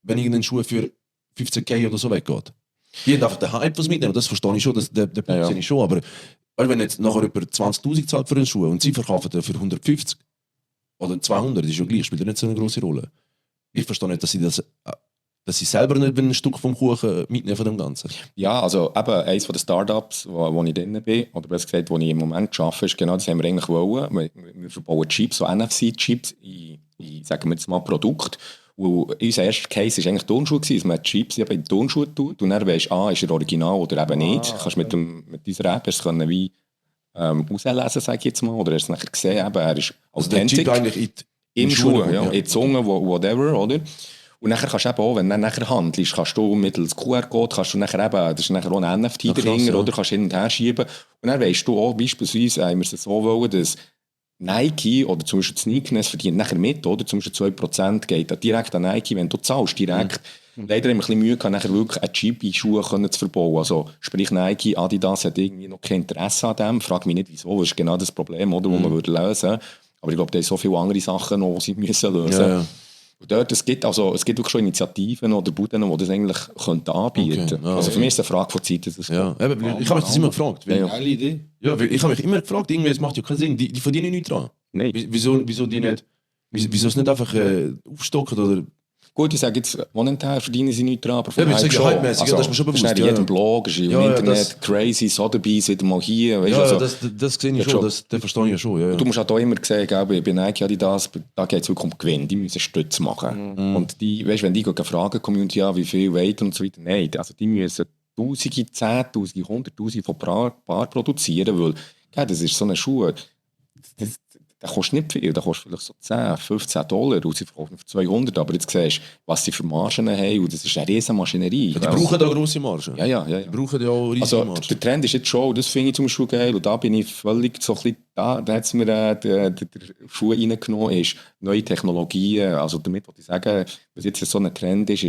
wenn irgendein Schuh für 15.000 oder so weggeht. Die haben einfach den Hype, was mitnehmen, das verstehe ich schon, der Punkt Ja. sehe ich schon, aber wenn jetzt nachher über 20.000 zahlt für einen Schuh und sie verkaufen den für 150 oder 200, das ist ja gleich, spielt ja nicht so eine große Rolle. Ich verstehe nicht, dass sie selber nicht ein Stück vom Kuchen mitnehmen von dem Ganzen. Ja, also eben eines der Startups, wo ich drin bin, oder besser gesagt, wo ich im Moment arbeite, ist genau das haben wir eigentlich wollen. Wir verbauen Chips, so NFC-Chips in, sagen wir jetzt mal, Produkt. Und unser erster Case war eigentlich Turnschuh, dass man Chips eben in die Turnschuhe tut und dann weisst du, ist er original oder eben nicht. Du kannst mit unserer App können wie auslesen, sage ich jetzt mal, oder hast du es nachher gesehen, eben, er ist Also der Chip authentisch. eigentlich Im Schuh, ja. ja. In die Zunge, whatever, oder? Und nachher kannst du eben auch, wenn du nachher handelst, kannst du mittels QR-Code, kannst du nachher eben, das ist nachher auch ein NFT Ja, krass, dahinter, ja. oder? Kannst hin und her schieben. Und dann weisst du auch, beispielsweise, haben wir es so wollen, dass Nike oder zum Beispiel Sneakers verdient nachher mit, oder? Zum Beispiel 2% geht da direkt an Nike, wenn du zahlst, direkt. Leider haben wir ein bisschen Mühe gehabt, nachher wirklich einen Chip in Schuhe zu verbauen. Also, sprich Nike, Adidas hat irgendwie noch kein Interesse an dem. Frag mich nicht, wieso. Das ist genau das Problem, oder? Das man lösen würde. Aber ich glaube, da sind so viele andere Sachen noch, die sie müssen lösen. Ja, ja. Und dort, es gibt wirklich schon Initiativen oder Buden, die das eigentlich anbieten könnten. Okay, ja. Also für mich ist es eine Frage von Zeit, dass es Ja. Eben, ich habe mich das immer gefragt. Weil, Ja, Geile Idee. ja, weil ich habe mich immer gefragt, irgendwie, es macht ja keinen Sinn, die verdienen nichts dran. Nein. Wieso die nicht, wieso es nicht einfach aufstocken oder... Gut, ich sage jetzt, monetär verdienen sie nichts dran, aber Ja, aber ich Hype sage hypemäßig, ja, das ist mir schon bewusst, ist in ja, jedem ja. Blog, ist im Ja, ja, Internet, das- crazy, Sotheby's, wieder mal hier, weißt Ja, du, also, das sehe ich Ja, schon, schon. das verstehe ich ja schon. Ja, ja. Du musst auch immer sehen, gell, bei Nike, Adidas, da geht es wirklich um Gewinn. Die müssen Stütze machen. Und die, weißt, wenn die fragen, Community, ja, wie viel Weight und so weiter, nein, also die müssen Tausende, Zehntausende, Hunderttausende von Paar produzieren, weil gell, das ist so eine Schuhe, der kostet nicht viel, der kostet vielleicht so 10, 15 $, und sie verkaufen für 200, aber jetzt siehst du, was sie für Margen haben, und das ist eine riesen Maschinerie. Die brauchen da grosse Margen. Ja. Die brauchen ja auch riesige Also, Margen. der Trend ist jetzt schon, das finde ich zum Beispiel geil, und da bin ich völlig so ein bisschen, da hat es mir der Schuh reingenommen, ist neue Technologien, also damit wollte ich sagen, was jetzt so ein Trend ist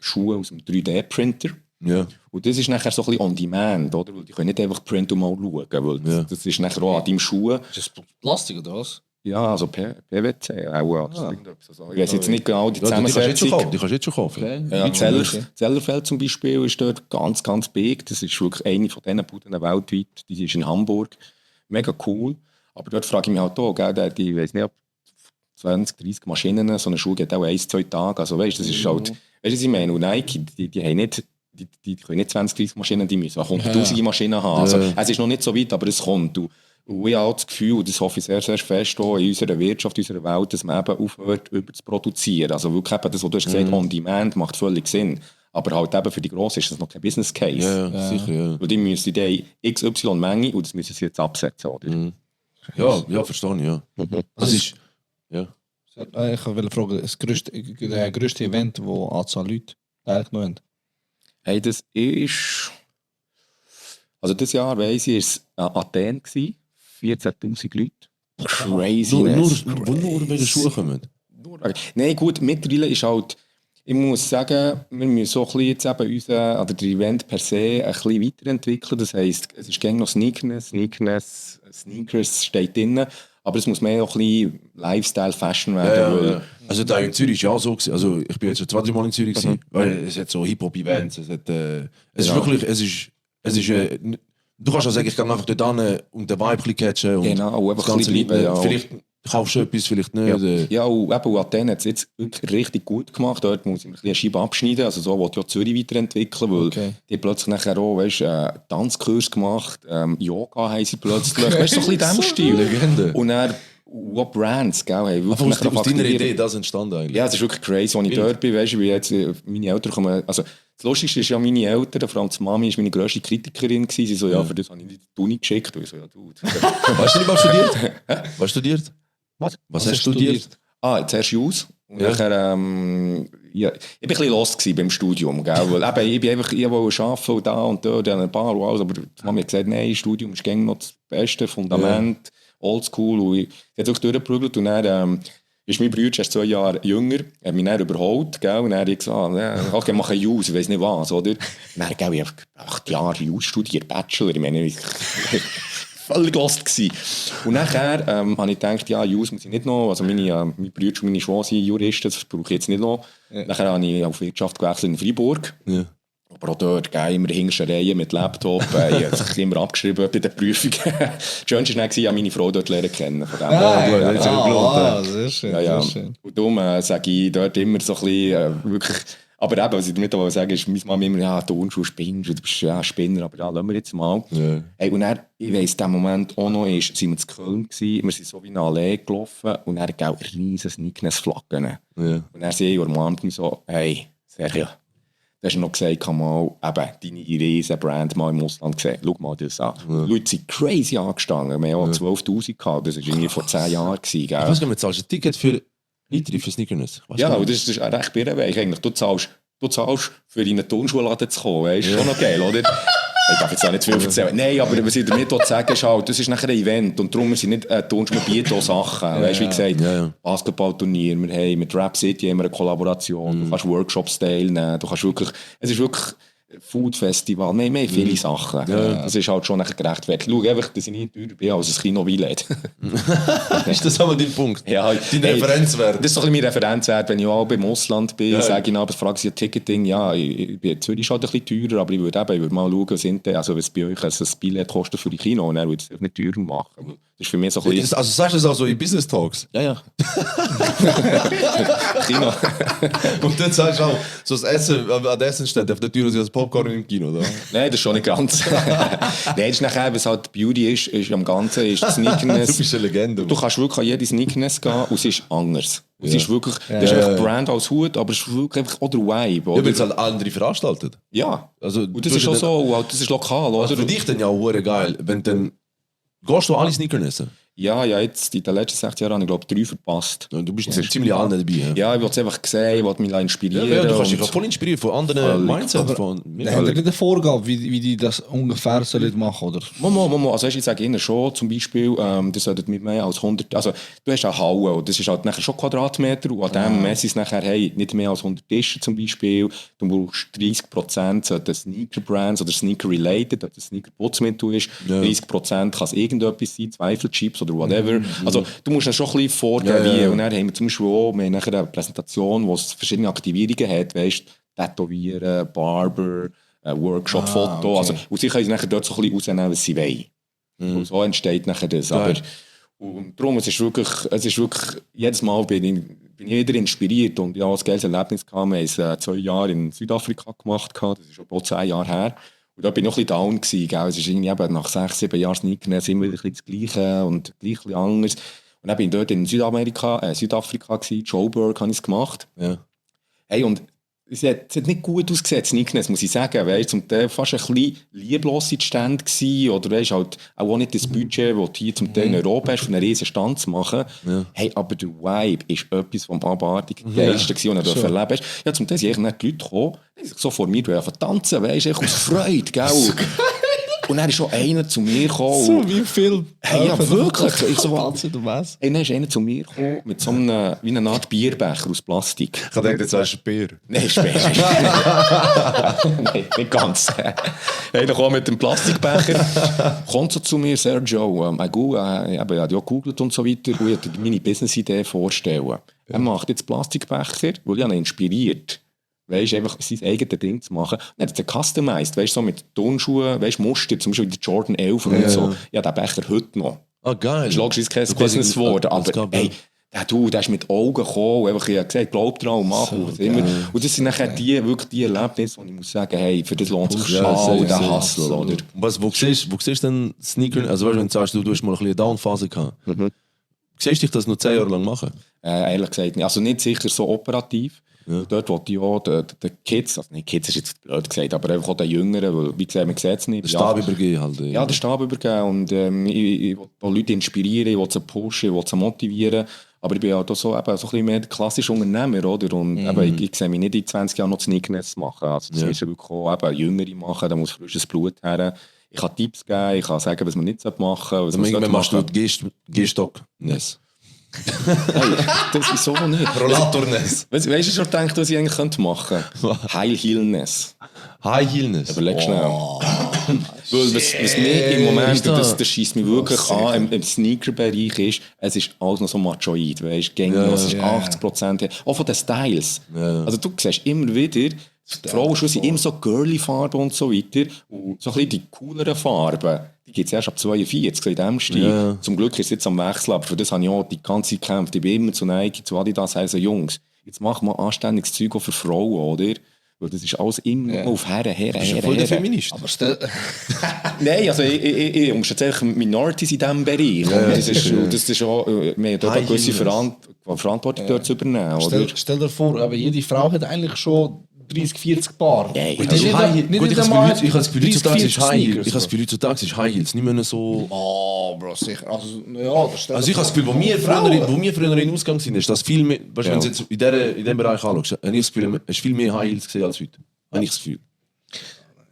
Schuhe aus dem 3D-Printer. Ja. Und das ist nachher so ein bisschen on demand, oder? Weil die können nicht einfach Print und mal schauen, weil Ja. das ist nachher auch an deinem Schuh. Ist das Plastik oder was? Ja, also PwC auch. Also irgendetwas. Also, ich weiß jetzt nicht genau die Ja, die kannst du jetzt schon Zusammensetzung. kaufen. Die kannst du jetzt schon kaufen. Okay. Zellerfeld zum Beispiel ist dort ganz, ganz big. Das ist wirklich eine von diesen Buden weltweit. Die ist in Hamburg. Mega cool. Aber dort frage ich mich halt auch, gell, ich weiß nicht, ob 20, 30 Maschinen, so eine Schuh geht auch 1-2 Tage. Also weißt, das ist halt, weißt du, was ich meine? Und Nike, die haben nicht, die können nicht 20, 30 Maschinen, die müssen auch 100'000 Maschinen haben. Also, es ist noch nicht so weit, aber es kommt. Und ich habe auch das Gefühl, und das hoffe ich sehr, sehr fest auch in unserer Wirtschaft, in unserer Welt, dass man eben aufhört, über zu produzieren. Also wirklich eben das, was du hast gesagt, on demand macht völlig Sinn. Aber halt eben für die Grossen ist das noch kein Business Case. Ja, sicher, ja. Weil die müssen die XY Menge und das müssen sie jetzt absetzen, oder? Ja, verstehe ich, ja. Das ist... Ja. Ich wollte fragen, das grösste Event, wo Anzahl Leute teilgenommen haben. Hey, das ist... Also dieses Jahr, weiss ich, war es Athen gewesen. 14'000 Leute. Crazy. Nur wegen Schuhe kommen. Nein, gut, mittlerweile ist halt, ich muss sagen, wir müssen so ein bisschen jetzt eben oder der Event per se ein bisschen weiterentwickeln. Das heisst, es ist gerne noch Sneakers steht drin, Aber es muss mehr auch ein bisschen Lifestyle, Fashion werden. Weil, Also da in Zürich ist ja auch so gewesen. Also ich bin jetzt schon 2-3 Mal in Zürich gewesen, weil es hat so Hip-Hop-Events, es ist wirklich, du kannst auch sagen, ich kann einfach dort hin und den Vibe ein bisschen catchen und Genau, einfach das Ganze ein bisschen bleiben, ja. vielleicht kaufst du etwas, vielleicht nicht. ja, und eben Athen hat es jetzt wirklich richtig gut gemacht. Dort muss ich mir ein bisschen eine Scheibe abschneiden. Also so wollte ich auch Zürich weiterentwickeln, weil die plötzlich nachher auch, weißt, Tanzkurs gemacht, Yoga haben sie plötzlich, weißt du, so ein bisschen in diesem Stil. Legende. Und dann auch Brands, gell, haben Aber wirklich aus deiner aktiviert. Idee das entstanden eigentlich. Ja, es ist wirklich crazy, als ich dort bin, weißt du, wie jetzt meine Eltern kommen, also das Lustigste ist ja, meine Eltern, vor allem die Mami, ist meine grösste Kritikerin gewesen. Sie so, ja, für das habe ich nicht in die Uni geschickt. Und ich so, ja, du. Hast du nicht mal studiert? Was studiert? Was hast du studiert? Zuerst Jus. Und nachher, ja, ich war ein bisschen lost gewesen beim Studium, gell, weil eben, ich bin einfach, ich wollte arbeiten und da und dort, an einer Bar und alles, aber die Mami hat gesagt, nein, Studium ist gängig noch das beste Fundament, oldschool, und ich habe auch durchgeprügelt und dann, ist mein Bruder erst 2 Jahre jünger, hat mich dann überholt, gell, und dann habe ich gesagt, okay, mache Jus, ich weiss nicht was, oder? Und dann, gell, ich habe 8 Jahre Jus studiert, Bachelor, ich meine, völlig lost gewesen. Und nachher habe ich gedacht, ja, Jus muss ich nicht noch, also mein Bruder und meine Schwester sind Juristen, das brauche ich jetzt nicht noch. Ja. Nachher habe ich auf Wirtschaft gewechselt in Freiburg. Ja. Aber auch dort, immer hinterste Reihe mit Laptop, ich habe sich immer abgeschrieben bei den Prüfungen. Das Schönste war, ich habe meine Frau dort lernen kennen. Von dem sehr schön, ja. Sehr schön. Und darum sage ich dort immer so ein bisschen, wirklich. Aber eben, was ich damit auch sagen ist, meine Mama immer, ja, Turnschuh spinnst, du bist ja Spinner, aber ja, lassen wir jetzt mal. Ja. Hey, und dann, ich weiss, in dem Moment auch noch, sind wir in Köln gewesen, wir sind so wie eine Allee gelaufen und dann gab es riesen Sneakers-Flaggen. Ja. Und dann sehe ich umarmt mich so, hey, Sergio, du hast noch gesagt, kann mal eben deine riesen Brand mal im Ausland gesehen. Schau mal das an. Ja. Die Leute sind crazy angestanden. Wir haben auch 12'000 gehabt, das war irgendwie vor 10 Jahren. Gell? Ich weiß gar nicht, zahlst du ein Ticket für Sneakers? Ja, und das ist recht birrenweich. Eigentlich, du zahlst für in einen Turnschuhladen zu kommen, weißt du, schon noch geil, oder? Ich darf jetzt auch nicht viel erzählen. Nein, aber was ich damit sagen ist halt, das ist nachher ein Event und darum sind nicht Turnschuhe, wir bieten auch Sachen. Weißt du, wie gesagt, Basketballturnier, wir haben mit Rap City immer eine Kollaboration, du kannst Workshops teilnehmen, du kannst wirklich, es ist wirklich Food Festival, wir haben viele Sachen. Ja. Das ist halt schon gerechtfertigt. Schau einfach, dass ich nicht teurer bin als ein Kino Wielet. Ist das aber dein Punkt? Ja, dein Referenzwert? Das ist doch ein bisschen mein Referenzwert. Wenn ich auch im Ausland bin, sage ich aber frage ich ein Ticketing, ja, ich bin in Zürich halt ein bisschen teurer, aber ich würde mal schauen, was bei euch ein Billett kostet für die Kino, und er würde es nicht teurer machen. Das ist für mich so ein bisschen... Also sagst du das auch so in Business Talks? Ja. Kino. Und dann sagst du auch, so das Essen an der Essenstätte auf der Tür ist das Popcorn im Kino, oder? Nein, das ist schon nicht ganz. Nein, das ist nachher, was halt Beauty ist am Ganzen, ist Sneakerness. Du bist eine Legende. Du kannst wirklich an jede Sneakerness gehen und es ist anders. Es ist wirklich, das ist einfach Brand als Hut, aber es ist wirklich einfach auch der Vibe. Oder? Ja, weil es halt andere veranstaltet. Ja, also, und das ist auch so, halt, das ist lokal. Also oder? für dich dann ja auch geil, wenn dann... Gehst du alle Sneakernessen? Ja, jetzt in den letzten 6 Jahren habe ich glaube 3 verpasst. Ja, du bist ziemlich alle dabei. Ja, ich wollte es einfach sehen, ich wollte mich inspirieren. Ja, du kannst dich voll inspirieren von anderen Mindsets. Haben ihr nicht eine Vorgabe, wie die das ungefähr sollen machen, oder? Mama, also ich sage Ihnen schon, zum Beispiel, das solltet mit mehr als 100, also du hast eine Halle und das ist halt nachher schon Quadratmeter und an dem messen es nachher, hey, nicht mehr als 100 Tische zum Beispiel, du brauchst 30% Sneaker-Brands oder Sneaker-related, ob das Sneaker-Putzmittel ist, 30% kann es irgendetwas sein, Zweifelchips oder whatever. Also du musst dann schon ein bisschen vorgeben, wie. Und dann haben wir zum Beispiel auch nachher eine Präsentation, wo es verschiedene Aktivierungen hat, weißt, Tätowieren, Barber, Workshop, Foto. Okay. Also, und sie können nachher dort so ein bisschen rausnehmen, was sie wollen. Und so entsteht nachher das. Aber, und darum, es ist wirklich, jedes Mal bin ich wieder inspiriert und ich habe ein geiles Erlebnis gehabt. Wir haben es 2 Jahre in Südafrika gemacht, das ist schon bald 10 Jahre her. Und da bin ich noch ein bisschen down gewesen, gell? Es ist irgendwie eben nach 6-7 Jahren Sneakers immer wieder ein bisschen das Gleiche und gleich ein bisschen anders. Und dann bin ich dort in Südafrika gewesen, Joburg habe ich es gemacht. Ja. Hey, und es hat nicht gut ausgesehen, Sneakers, muss ich sagen. Weißt, zum Teil fast ein bisschen lieblos in Stand gewesen, oder weißt, halt auch nicht das Budget, das du hier zum Teil in Europa hast, für einen riesen Stand zu machen. Ja. Hey, aber der Vibe ist etwas vom abartig Geilsten gewesen, was du erlebt hast. Ja, zum Teil sind die Leute gekommen, so vor mir tanzen, weißt du, aus Freude, gell? Und dann ist schon einer zu mir gekommen. So wie im Film. Hey, ja, wirklich. Ich so, du weißt. hey, dann ist einer zu mir gekommen mit so einem, wie einer Art Bierbecher aus Plastik. Ich dachte, jetzt sagst du Bier. Nein, später. Nein, nicht ganz. Einer kommt mit dem Plastikbecher, kommt so zu mir, Sergio, ich habe ja gegoogelt und so weiter, und ich wollte meine Business-Idee vorstellen. Er macht jetzt Plastikbecher, weil ich ihn inspiriert. Weißt, einfach sein eigenes Ding zu machen. Er hat es customized, weißt, so mit Turnschuhen, weißt, Muster, zum Beispiel die Jordan 11 und so. Ja, den Becher heute noch. Ah, geil. Das ist logisch kein Du Business quasi- geworden, als aber Gabel. hey, der ist mit Augen gekommen, einfach, ich habe gesagt, glaub dran und mach. Und immer. Und das sind nachher wirklich die Erlebnisse, wo ich muss sagen, hey, für das lohnt sich Ja, all sehr, der sehr. Hustle, oder? Wo siehst du denn Sneaker? Also weißt, wenn du sagst, du hast mal ein bisschen eine Downphase gehabt. Siehst du dich das noch 10 Jahre lang machen? Ehrlich gesagt nicht. Also nicht sicher so operativ. Ja. Dort wollte ich auch den Kids, also nicht Kids ist jetzt blöd gesagt, aber einfach auch den Jüngeren, weil wie gesagt, man sieht es nicht. Den Stab übergeben halt. Ja, den Stab übergeben und ich will auch Leute inspirieren, ich will sie pushen, ich will sie motivieren. Aber ich bin ja da so, eben, so ein bisschen mehr der klassische Unternehmer, oder? Und eben, ich sehe mich nicht in 20 Jahren noch Sneakerness machen. Also das ist ja wirklich auch eben Jüngere machen, da muss frisches Blut her. Ich kann Tipps geben, ich kann sagen, was man nicht machen sollte. Was man Irgendwann machst du machen. Gehstock-Ness. Hey, das ist so nicht. Rollator-Ness. Weißt du schon gedacht, was ich eigentlich machen könnte? High-Heel-Ness. High-Heel-Ness. Überleg schnell. Weil was mir im Moment, das schießt mich wirklich an, im Sneaker-Bereich ist, es ist alles noch so machoid, weißt du, es ist 80%, auch von den Styles. Ja. Also du siehst immer wieder, die Frauenschuhe sind immer so girly Farben und so weiter, und so ein bisschen die cooleren Farben, die gibt es erst ab 42, so in diesem Stil. Ja. Zum Glück ist es jetzt am Wechsel, aber für das habe ich auch die ganze Zeit gekämpft. Ich bin immer zu Nike, zu Adidas, also Jungs, jetzt machen wir anständiges Zeug auch für Frauen, oder? Weil das ist alles immer auf Herren. Voll der Feminist. Aber stell... Nein, also ich unterstütze einfach Minorities in diesem Bereich. Ja, und das ist auch, wir haben dort eine gewisse Verantwortung dort zu übernehmen. Oder? Stell dir vor, aber jede Frau hat eigentlich schon 30, 40 Paar. Nein, Und Also nicht High- nicht gut, ich nicht habe einmal das Gefühl, heutzutage ist 30, 40 High Heels. Sneakers. Ich habe das Gefühl, heutzutage ist High Heels nicht mehr so... Oh, Bro, sicher. Also, ja, das Also ich habe das Gefühl, wo wir früher in Ausgang sind, ist das viel mehr... Weißt, wenn du jetzt in diesem Bereich anschaust, habe ich das Gefühl, es ist viel mehr High Heels gesehen als heute. Habe ich das Gefühl.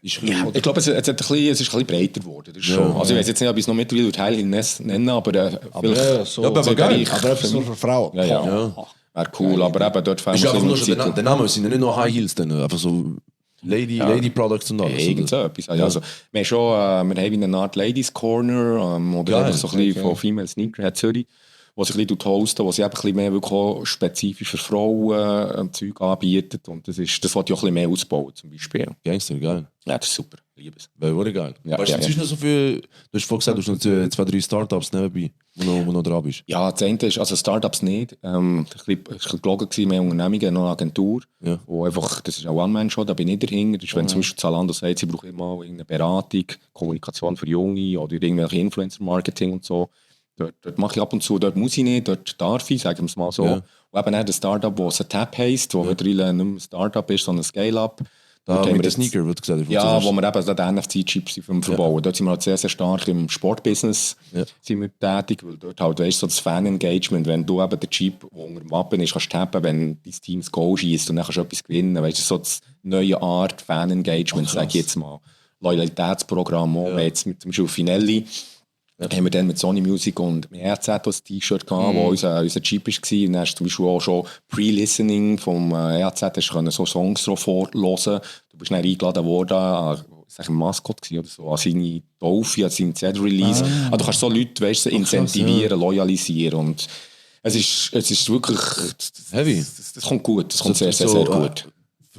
Ist Ja, ich glaube, es ist ein bisschen breiter geworden. Das ist schon. Also ich weiß jetzt nicht, ob ich es noch mittlerweile Teil nennen, aber ja, so. aber geil. Aber etwas nur für Frauen. Ja, ja. Wäre cool, aber eben dort fehlen Ist wir einfach nur ein schon bisschen der Name, es sind ja nicht nur High Heels, dann einfach so Lady Products und alles. irgend so etwas. Also, wir haben schon wir haben eine Art Ladies Corner oder Geil, einfach so ein bisschen von Female Sneakerhead Zürich, wo sich ein bisschen hosten, wo sie eben ein bisschen mehr wirklich auch spezifisch für Frauen Zeug anbietet. Und das wollte ich auch ein bisschen mehr ausbauen, zum Beispiel. Gangster, geil. Ja, das ist super. Ich liebe es. Wäre geil. Ja, Weißt du, ja, inzwischen noch so viel... Du hast vorhin gesagt, du hast noch 2, 3 Startups nebenbei, wo noch dran bist. Ja, das eine ist, also Startups nicht. Es war ein bisschen gelogen, mehr Unternehmungen, noch eine Agentur. Ja. Wo einfach, das ist ein One-Man-Show, da bin ich dahinter. Das ist, wenn zum Beispiel Zalando sagt, sie brauchen immer irgendeine Beratung, Kommunikation für Junge oder irgendwelche Influencer-Marketing und so. Dort mache ich ab und zu, dort muss ich nicht, dort darf ich, sagen wir es mal so. Ja. Und eben auch das Startup, das ein Tab heisst, wo mittlerweile nicht mehr ein Startup ist, sondern ein Scale-Up. Da Dort haben mit wir den jetzt- Sneaker, was du gesagt hast. Ja, wo wir eben den NFC-Chips verbauen. Dort sind wir halt sehr, sehr stark im Sportbusiness sind wir tätig, weil dort halt, weißt, so das Fan-Engagement, wenn du eben den Chip, der unter dem Wappen ist, kannst tappen, wenn dein Team das Goal schießt und dann kannst du etwas gewinnen. Weißt du, so das neue Art Fan-Engagement, sage ich jetzt mal. Loyalitätsprogramm, auch jetzt mit zum Beispiel Finelli. Haben wir dann mit Sony Music und mit RZ das T-Shirt gehabt, wo unser Chip war. Und dann hast du zum Beispiel auch schon Pre-Listening vom RZ, hast du so Songs drauf vorhören. Du bist dann eingeladen worden, ein Maskott oder so, an seine Taufe, an seinen Z-Release. Also du kannst so Leute, weißt, du, incentivieren, loyalisieren. Und es ist wirklich... Heavy. Das kommt gut, das kommt sehr, sehr, So, sehr gut.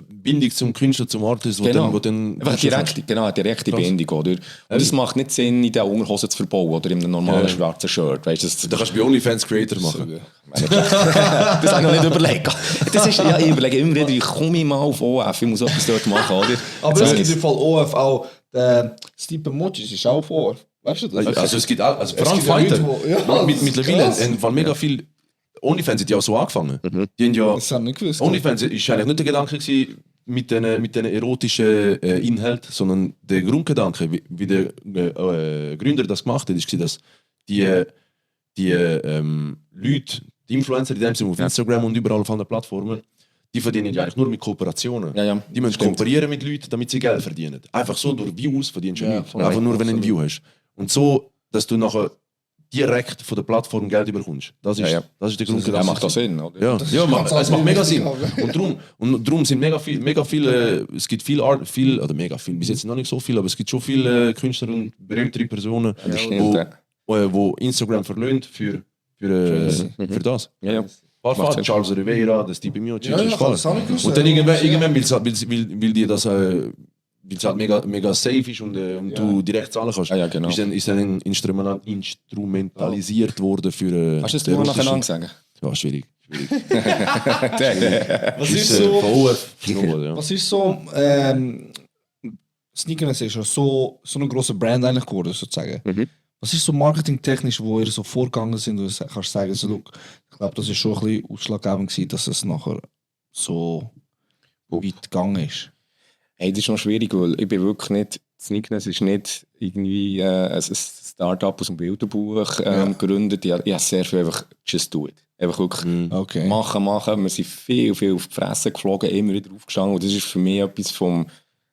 Bindung zum Künstler, zum Artist, Genau. wo dann Einfach eine direkte Bindung, oder? Und es macht nicht Sinn, in der Unterhose zu verbauen oder in einem normalen schwarzen Shirt. Weißt, das Da kannst du bei OnlyFans Creator machen. das habe ich noch nicht überlegt. Das ist, ja, ich überlege immer wieder, wie komme ich mal auf OF, ich muss etwas dort machen, oder? Aber So, es gibt im Fall OF auch, der Steve Mojis ist auch auf OF. Weißt du das? Also es gibt auch, also vor allem gibt ja Fighter. Leute, ja, Mittlerweile krass. haben mega viel... OnlyFans hat ja auch so angefangen. Die haben ja... Das habe ich nicht gewusst. OnlyFans ist eigentlich nicht der Gedanke gewesen, mit den erotischen Inhalten, sondern der Grundgedanke, wie der Gründer das gemacht hat, ist, dass die Leute, die Influencer, die dem sind auf Instagram und überall auf anderen Plattformen, die verdienen ja eigentlich nur mit Kooperationen. Ja, Die müssen stimmt. kooperieren mit Leuten, damit sie Geld verdienen. Einfach so durch Views verdienst du Ja, nichts. voll. Einfach nur, wenn du ein Absolut. View hast. Und so, dass du nachher direkt von der Plattform Geld überkommst. Das ist, Ja. Das ist der Grund. Ja, macht das Sinn, oder? Ja, ja ganz es macht mega Sinn. wichtig, Und drum sind mega viel, es gibt oder mega viel, bis jetzt noch nicht so viel, aber es gibt schon viele Künstler und berühmtere Personen, Das stimmt, ja. wo Instagram verlöhnt für das. Ja, ja. Paar Macht Fall, Sinn. Charles Rivera, der Stevie Miocic, Ja, ist ja, voll. das habe ich gewusst. Und dann irgendwann will die das, weil es halt mega safe ist und du direkt zahlen kannst, Ja, genau. ist dann instrumentalisiert worden für Kannst du das den mal russischen- nacheinander sagen? Ja, schwierig. Was ist Ist, so... von OF genommen, ja. Was ist so... Sneakers ist ja so eine große Brand eigentlich geworden, sozusagen. Was ist so marketingtechnisch, wo ihr so vorgegangen sind, wo du kannst sagen, so, look, ich glaube, das ist schon ein bisschen ausschlaggebend gewesen, dass es nachher so weit gegangen ist. Hey, das ist noch schwierig, weil ich bin wirklich nicht, Sneakness ist nicht irgendwie ein Start-up aus dem Bilderbuch gegründet. Ich habe sehr viel einfach just do it. Einfach wirklich Okay. machen. Wir sind viel auf die Fresse geflogen, immer wieder aufgestanden. Und das ist für mich etwas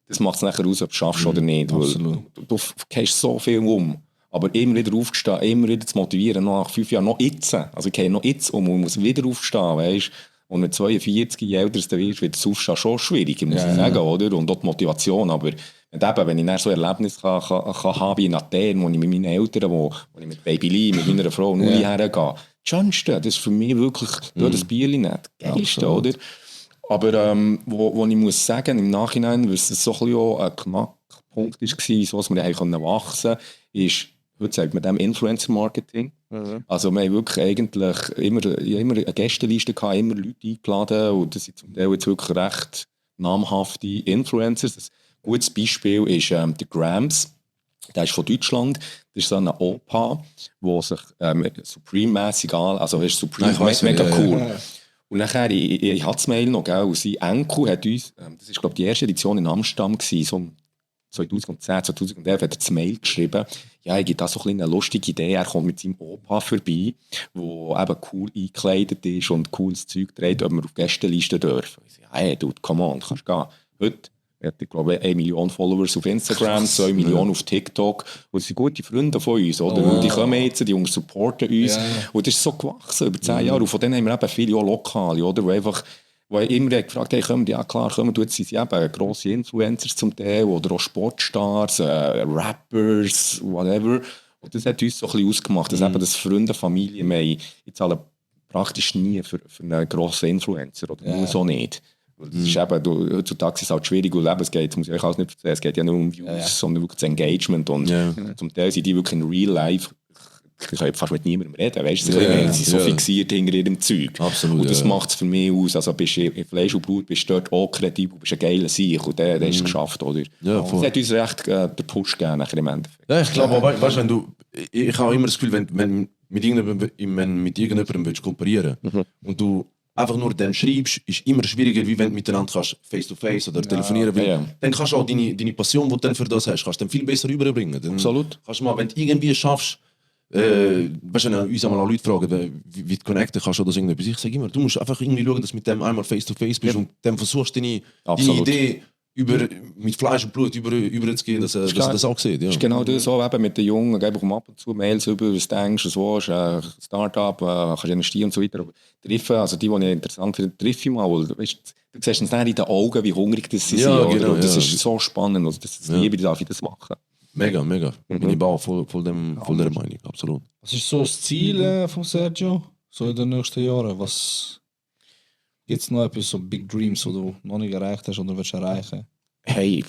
das macht es nachher aus, ob du es schaffst oder nicht. Weil absolut. du gehst so viel um. Aber immer wieder aufgestehen, immer wieder zu motivieren, noch nach 5 Jahren, noch jetzt. Also ich gehe noch jetzt um und muss wieder aufstehen, weißt. Und mit 42, je älter du wirst, wird das Aufstehen schon schwieriger, muss ich sagen, oder? Und auch die Motivation. Aber wenn ich dann so ein Erlebnis kann haben wie in Athen, wo ich mit meinen Eltern, wo ich mit Baby Lee, mit meiner Frau und Uli hergehe, das Schönste, das ist für mich wirklich das Bierli nicht. Das Geilste, oder? Aber wo ich muss sagen, im Nachhinein, weil es so ein bisschen auch ein Knackpunkt war, wieso wir eigentlich wachsen konnten, ist, heute sagt man dem Influencer-Marketing. Also wir haben wirklich eigentlich immer eine Gästeliste gehabt, immer Leute eingeladen und das sind zum Teil jetzt wirklich recht namhafte Influencers. Ein gutes Beispiel ist der Grams, der ist von Deutschland. Das ist so ein Opa, der sich Supreme-mässig also ist Supreme Ich weiss, mega ja, cool. ja. Und nachher, ich hatte das Mail noch, gell, und sein Enkel hat uns, das ist glaube ich die erste Edition in Amsterdam gewesen, so 2010, 2011 hat er das Mail geschrieben, ja, er gibt da so eine lustige Idee, er kommt mit seinem Opa vorbei, der eben cool eingekleidet ist und cooles Zeug trägt, ob wir auf Gästeliste dürfen. Ich sage, hey, dude, come on, kannst gehen. Heute hat er, glaube ich, 1 Million Followers auf Instagram, 2 Millionen auf TikTok. Und das sind gute Freunde von uns, oder? Und die kommen jetzt, die Jungs supporten uns. Ja. Und das ist so gewachsen über 10 Jahre. Und von denen haben wir eben viele auch Lokale, oder? Wo ich immer gefragt habe, hey, ja klar, kommen, jetzt sind sie eben grosse Influencers zum Teil, oder auch Sportstars, Rappers, whatever. Und das hat uns so ein bisschen ausgemacht, dass eben das Freunde, Familie, ich zahle praktisch nie für einen grossen Influencer, oder nur so nicht. Weil das ist eben, heutzutage ist es halt schwierig, weil eben, es geht, muss ich euch alles nicht erzählen, es geht ja nur um Views, sondern wirklich das Engagement. Und zum Teil sind die wirklich in Real Life, ich kann fast mit niemandem reden, weißt du, sie sind so fixiert hinter ihrem Zeug. Absolut, Und das ja. macht es für mich aus, also bist du in Fleisch und Blut, bist du dort auch kreativ, bist ein geiler Sieg und der ist es geschafft, oder? Ja, Das voll. hat uns recht den Push gegeben, nachher im Endeffekt. Ja, ich glaube, weißt du, wenn du, ich habe immer das Gefühl, wenn mit irgendjemandem willst kooperieren und du einfach nur dann schreibst, ist immer schwieriger, wie wenn du miteinander kannst, face-to-face oder telefonieren. Weil ja. Dann kannst du auch deine Passion, die du dann für das hast, kannst du dann viel besser rüberbringen. Dann Absolut. Kannst du mal, wenn du irgendwie schaffst, weißt du, uns einmal auch Leute fragen, wie du connecten kannst oder so irgendetwas. Ich sage immer, du musst einfach irgendwie schauen, dass du mit dem einmal face-to-face bist und dann versuchst deine Idee mit Fleisch und Blut überzugehen, dass das auch sieht. Ja. Das ist genau das so, eben mit den Jungen, ich bekomme ab und zu Mails über, was du denkst, was du willst, Start-up, kannst investieren und so weiter. Aber treffen, also die ich interessant finde, treffe ich mal, weil, weißt, du siehst es dann in den Augen, wie hungrig das sie sind. Ja, Oder? genau, Und das ja. ist so spannend, also das liebe ich, darf ich das machen. Mega. Bin ich auch voll der Meinung, absolut. Was ist so das Ziel von Sergio? So in den nächsten Jahren? Was gibt es noch etwas, so Big Dreams, die du noch nicht erreicht hast oder willst erreichen? Hey,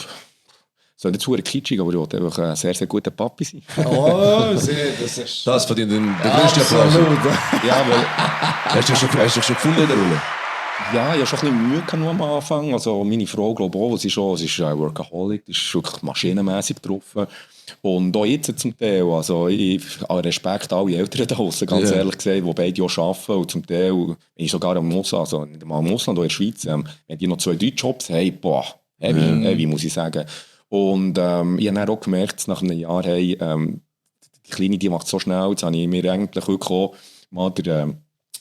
so nicht zu kitschig, aber ich wollte einfach ein sehr, sehr guter Papi sein. Oh, das ist... Das verdient den größten Applaus. Ja, weil... Hast du dich schon gefunden in der Rolle? Ja, ich hatte schon ein bisschen Mühe gehabt am Anfang. Also meine Frau, glaube ich auch, sie ist ein Workaholic, die ist wirklich maschinenmässig getroffen. Und auch jetzt zum Teil, also ich habe Respekt alle Eltern da draussen, ganz ehrlich gesagt, die beide auch arbeiten und zum Teil, wenn ich sogar im Ausland, also nicht mal im Ausland, auch in der Schweiz, wenn die noch 2, 3 Jobs haben, boah, heavy, muss ich sagen. Und ich habe dann auch gemerkt, nach einem Jahr, hey, die Kleine, die macht so schnell, jetzt habe ich mir eigentlich wirklich auch mal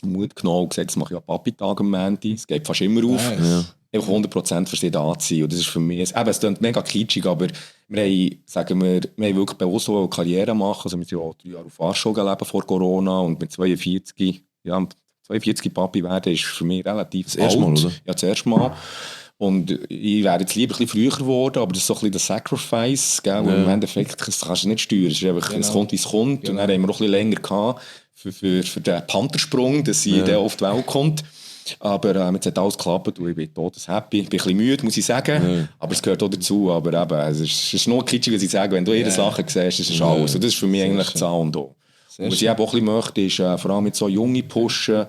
Mut genommen und gesagt, das mache ich an Papi-Tag am Montag. Es geht fast immer auf. Nice. Einfach 100% für sie da zu sein. Und das ist für mich, es klingt mega kitschig, aber wir haben wirklich bewusst so eine Karriere machen. Also wir sind ja auch 3 Jahre auf Warschau gelebt vor Corona und mit 42 Papi werden ist für mich relativ Das erste Mal, oder? Ja, das erste Mal. Und ich wäre jetzt lieber ein bisschen früher geworden, aber das ist so ein bisschen der Sacrifice, gell? Und im Endeffekt das kannst du nicht steuern. Es ist einfach, es kommt, wie es kommt. Und dann haben wir auch ein bisschen länger gehabt für den Panthersprung, dass sie dann auf die Welt kommt. Aber jetzt hat alles geklappt und ich bin todeshappy. Ich bin ein bisschen müde, muss ich sagen. Aber es gehört auch dazu. Aber eben, es ist nur kitschig, was ich sage. Wenn du ihre Sachen siehst, das ist alles. Und das ist für mich eigentlich das A und O. Und was ich eben auch ein bisschen möchte, ist vor allem mit so Junge pushen,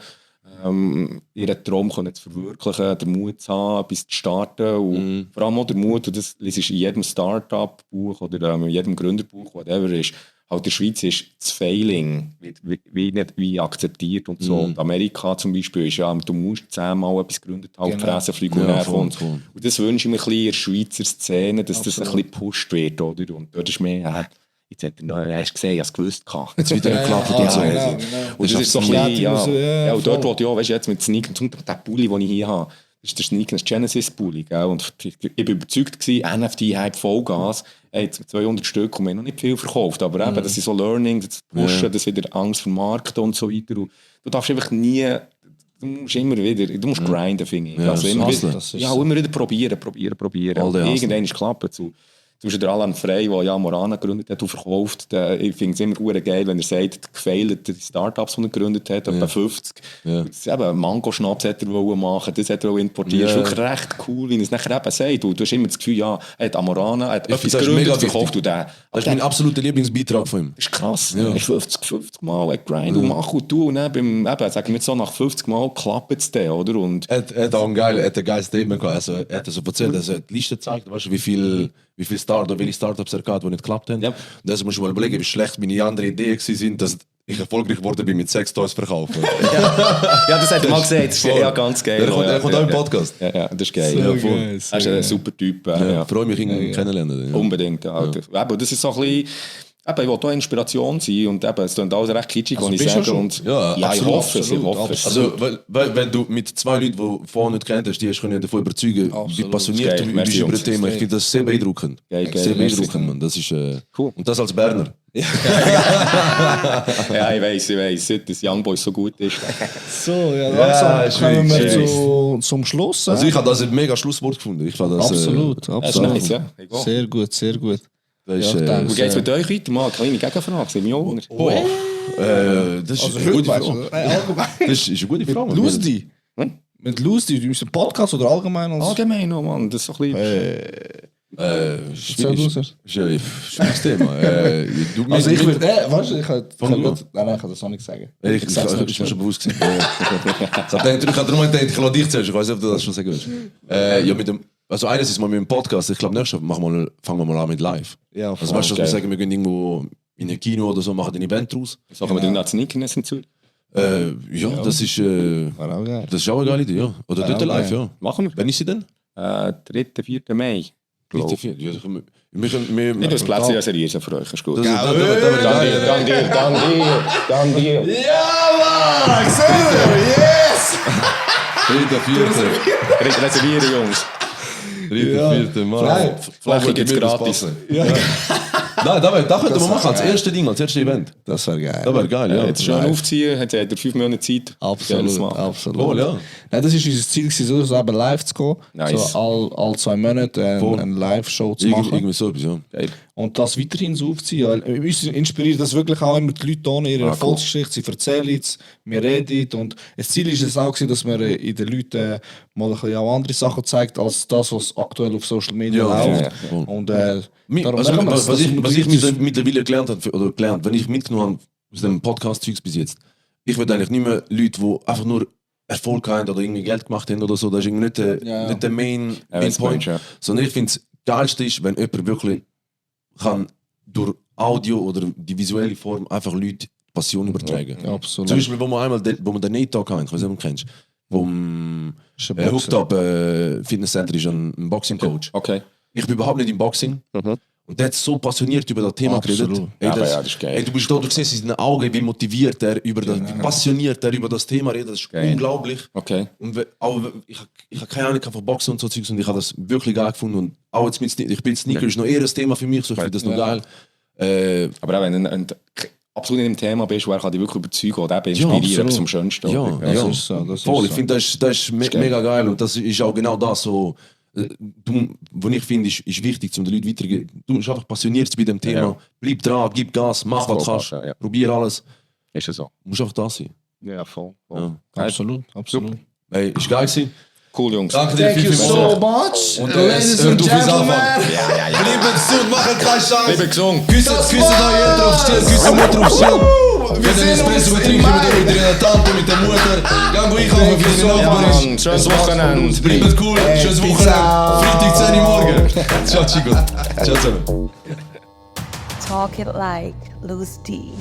ihren Traum können zu verwirklichen, den Mut zu haben, etwas zu starten und vor allem auch der Mut, und das ist in jedem Start-up-Buch oder in jedem Gründerbuch, whatever ist, halt in der Schweiz ist das Failing wie akzeptiert und so. Und Amerika zum Beispiel ist ja, du musst 10-mal etwas gegründet haben, fressen, fliegen und nerven. Und das wünsche ich mir ein bisschen in der Schweizer Szene, dass das ein bisschen gepusht wird, oder? Und dort ist mehr, jetzt hat er gesehen, ich habe es gewusst. Jetzt wieder geklappt und so. Genau. Und das ist so ein bisschen, ja. Und dort wollte ich auch, weißt du, jetzt mit Sneakers, zum Beispiel der Pulli, den ich hier habe, das ist der Sneakers Genesis Pulli, gell? Und ich war überzeugt gewesen, NFT-Hype Vollgas, jetzt 200 Stück und wir haben noch nicht viel verkauft, aber eben, das ist so Learning, das Pushen, das wieder Angst vermarkten und so weiter. Und du darfst einfach nie, du musst immer wieder, du musst grinden, finde ich. Ja, Also immer wieder, das ist immer wieder probieren. Irgendwann ist geklappt. Zum Beispiel der Alan Frey, der ja Morana gegründet hat und verkauft, ich finde es immer gut geil, wenn er sagt, gefeilete Startups, die er gegründet hat, etwa 50. Ja. Das eben, Mango-Schnaps hätte er machen, das hätte er importieren. Das ist wirklich recht cool, wie er es nachher eben sagt. Du hast immer das Gefühl, ja, er hat Amorana, er hat etwas das ist gegründet, mega verkauft wichtig. du den. Das ist mein absoluter Lieblingsbeitrag von ihm. Das ist krass. Ja. 50 Mal grind und mach und tu. Und dann sagen wir jetzt so, nach 50 Mal klappt es dann, oder? Und Er hat auch ein geiles Statement gehabt. Also, er hat so erzählt, dass er die Liste zeigt, weißt du, welche Startups er hat, die nicht geklappt haben. Ja. Und dann musst du mal überlegen, wie schlecht meine andere Ideen waren, dass ich erfolgreich geworden bin mit Sextoys verkaufen. ja, das hat er mal gesagt. Das ist ja ganz geil. Er kommt auch im Podcast. Ja, das ist geil. So Ja, geil, Er ist ein super Typ. Ich freue mich, ihn kennenlernen. Ja. Unbedingt. Ja. Eben, das ist so ein bisschen... Eben, ich will auch Inspiration sein und eben, es klingt alles recht kitschig, was ich sage. Und Ja, ich absolut, hoffe es. Also, weil, wenn du mit 2 Leuten, die vorher nicht kennt hast, die hast du davon überzeugen, wie passioniert Geil, du merci, bist über das Jungs. Thema. Ich finde das sehr beeindruckend. Geil, Sehr merci. beeindruckend, Mann. Das ist, Cool. Und das als Berner. Ja, ich weiss, seit das Young Boys so gut ist. So, ja, langsam kommen wir schwierig. zum Schluss. Also ich habe das ein mega Schlusswort gefunden. Ich fand das, Absolut, Das ist absolut. nice, ja. Egal. Sehr gut, sehr gut. Das ist, Ja, ich denke, Wie geht es mit euch weiter? Mal eine kleine Gegenfrage, sind wir auch unter. das ist eine gute Frage. Allgemein. Das ist eine gute Frage. Lusti. Mit Lusti, du bist ein Podcast oder allgemein? Als Allgemein noch, Mann. Das ist so ein bisschen... Erzähl du es. Ist ein schwieriges Thema. Also ich würde, weißt du, ich kann Fang nein, ich kann das auch nicht sagen. Ich sag's nicht ist mir schon bewusst gewesen. Ich habe darum gedacht, ich lasse dich zuerst. Ich weiß nicht, ob du das schon sagen willst. Ja, mit dem, also eines ist mal mit dem Podcast. Ich glaube, nächstes Mal fangen wir mal an mit live. Ja, Also weißt du, dass wir sagen, wir gehen irgendwo in ein Kino oder so, machen ein Event draus. Sagen wir den Sneakers hinzu? Ja, das ist war auch geil. das ist auch eine geile Idee, ja. Oder dort live, ja. Machen wir. Wann ist sie denn? 3., 4. Mai. Dritte, vierte. Ja, wir Nicht das Plätzchen reservieren für euch, ist gut. Das Dann dir. Ja, Mann! Yes! Dritte, vierte. Reservieren, Jungs. Dritte, vierte, Mann. Nein, Fläche gibt's gratis. Nein, da könnten wir machen, als erstes Ding, als erstes Event. Das wäre geil. Das wäre geil, ja. Jetzt schön aufziehen, hat er 5 Monate Zeit. Absolut, Machen. absolut. Cool, ja. Nein, das war unser Ziel, so eben live zu gehen. Nice. So all 2 Monate Voll. eine Live-Show zu machen. Irgendwie so etwas, ja. Und das weiterhin so aufziehen. Weil uns inspiriert das wirklich auch immer die Leute ohne ihre Erfolgsgeschichte. Sie erzählen es, wir reden. Und das Ziel ist es auch, dass man in den Leuten mal ein bisschen auch andere Sachen zeigt, als das, was aktuell auf Social Media läuft. ja, voll. Und Also, machen wir das. was ich Das mittlerweile gelernt habe, oder gelernt, wenn ich mitgenommen habe aus dem Podcast-Zeugs bis jetzt, ich würde eigentlich nicht mehr Leute, die einfach nur Erfolg haben oder irgendwie Geld gemacht haben oder so, das ist irgendwie nicht der Main Point. Ja. Sondern ich finde, das Geilste ist, wenn jemand wirklich kann durch Audio oder die visuelle Form einfach Leute Passion übertragen. Ja, absolut. Zum Beispiel, wo wir den Nate Talk haben, ich weiß nicht, ob du ihn kennst, vom ist ein Boxer. Hooked Up Fitness Center ist ein Boxing-Coach. Okay. Ich bin überhaupt nicht im Boxing. Und der hat so passioniert über das Thema Absolut. geredet. Ja, aber ja, das ist geil. Ey, du bist da, du siehst in seinen Augen, wie motiviert er wie passioniert er über das Thema redet. Das ist Geil. unglaublich. Okay. Und ich habe keine Ahnung von Boxen und so Zeugs und ich habe das wirklich geil gefunden. Und auch jetzt mit ich bin Sneaker ist noch eher ein Thema für mich, so ich finde das noch geil. Aber auch wenn du absolut in dem Thema bist, wo er kann dich wirklich überzeugen oder eben inspirieren, absolut. bis zum Schönsten. Ja, Das ja. ist so. Voll, ich finde, das ist mega geil und das ist auch genau das so, was ich finde, ist wichtig, um den Leuten weiterzugeben. Du musst einfach passioniert bei dem Thema, Ja. bleib dran, gib Gas, mach was du Voll, kannst, ja. probier alles, Ist ja so. du musst einfach da sein. Ja, voll. Ja. Absolut. Hey, ist geil gewesen. Cool, Jungs. Danke dir vielmals. much. Und ladies and gentlemen, bleiben gesund, machen keinen Scheiß. Bleiben gesund. Küssen da hier drauf stehen, küssen Mutter auf Schild. Wir den Espresso trinken mit der Tante, mit der Mutter. Gang einkaufen für den Nachbarn. Schönes Wochenende. Bleibt cool, schönes Wochenende. Freitag 10 Uhr morgen. Ciao, Chico. Ciao zusammen. Talk it like Louis D.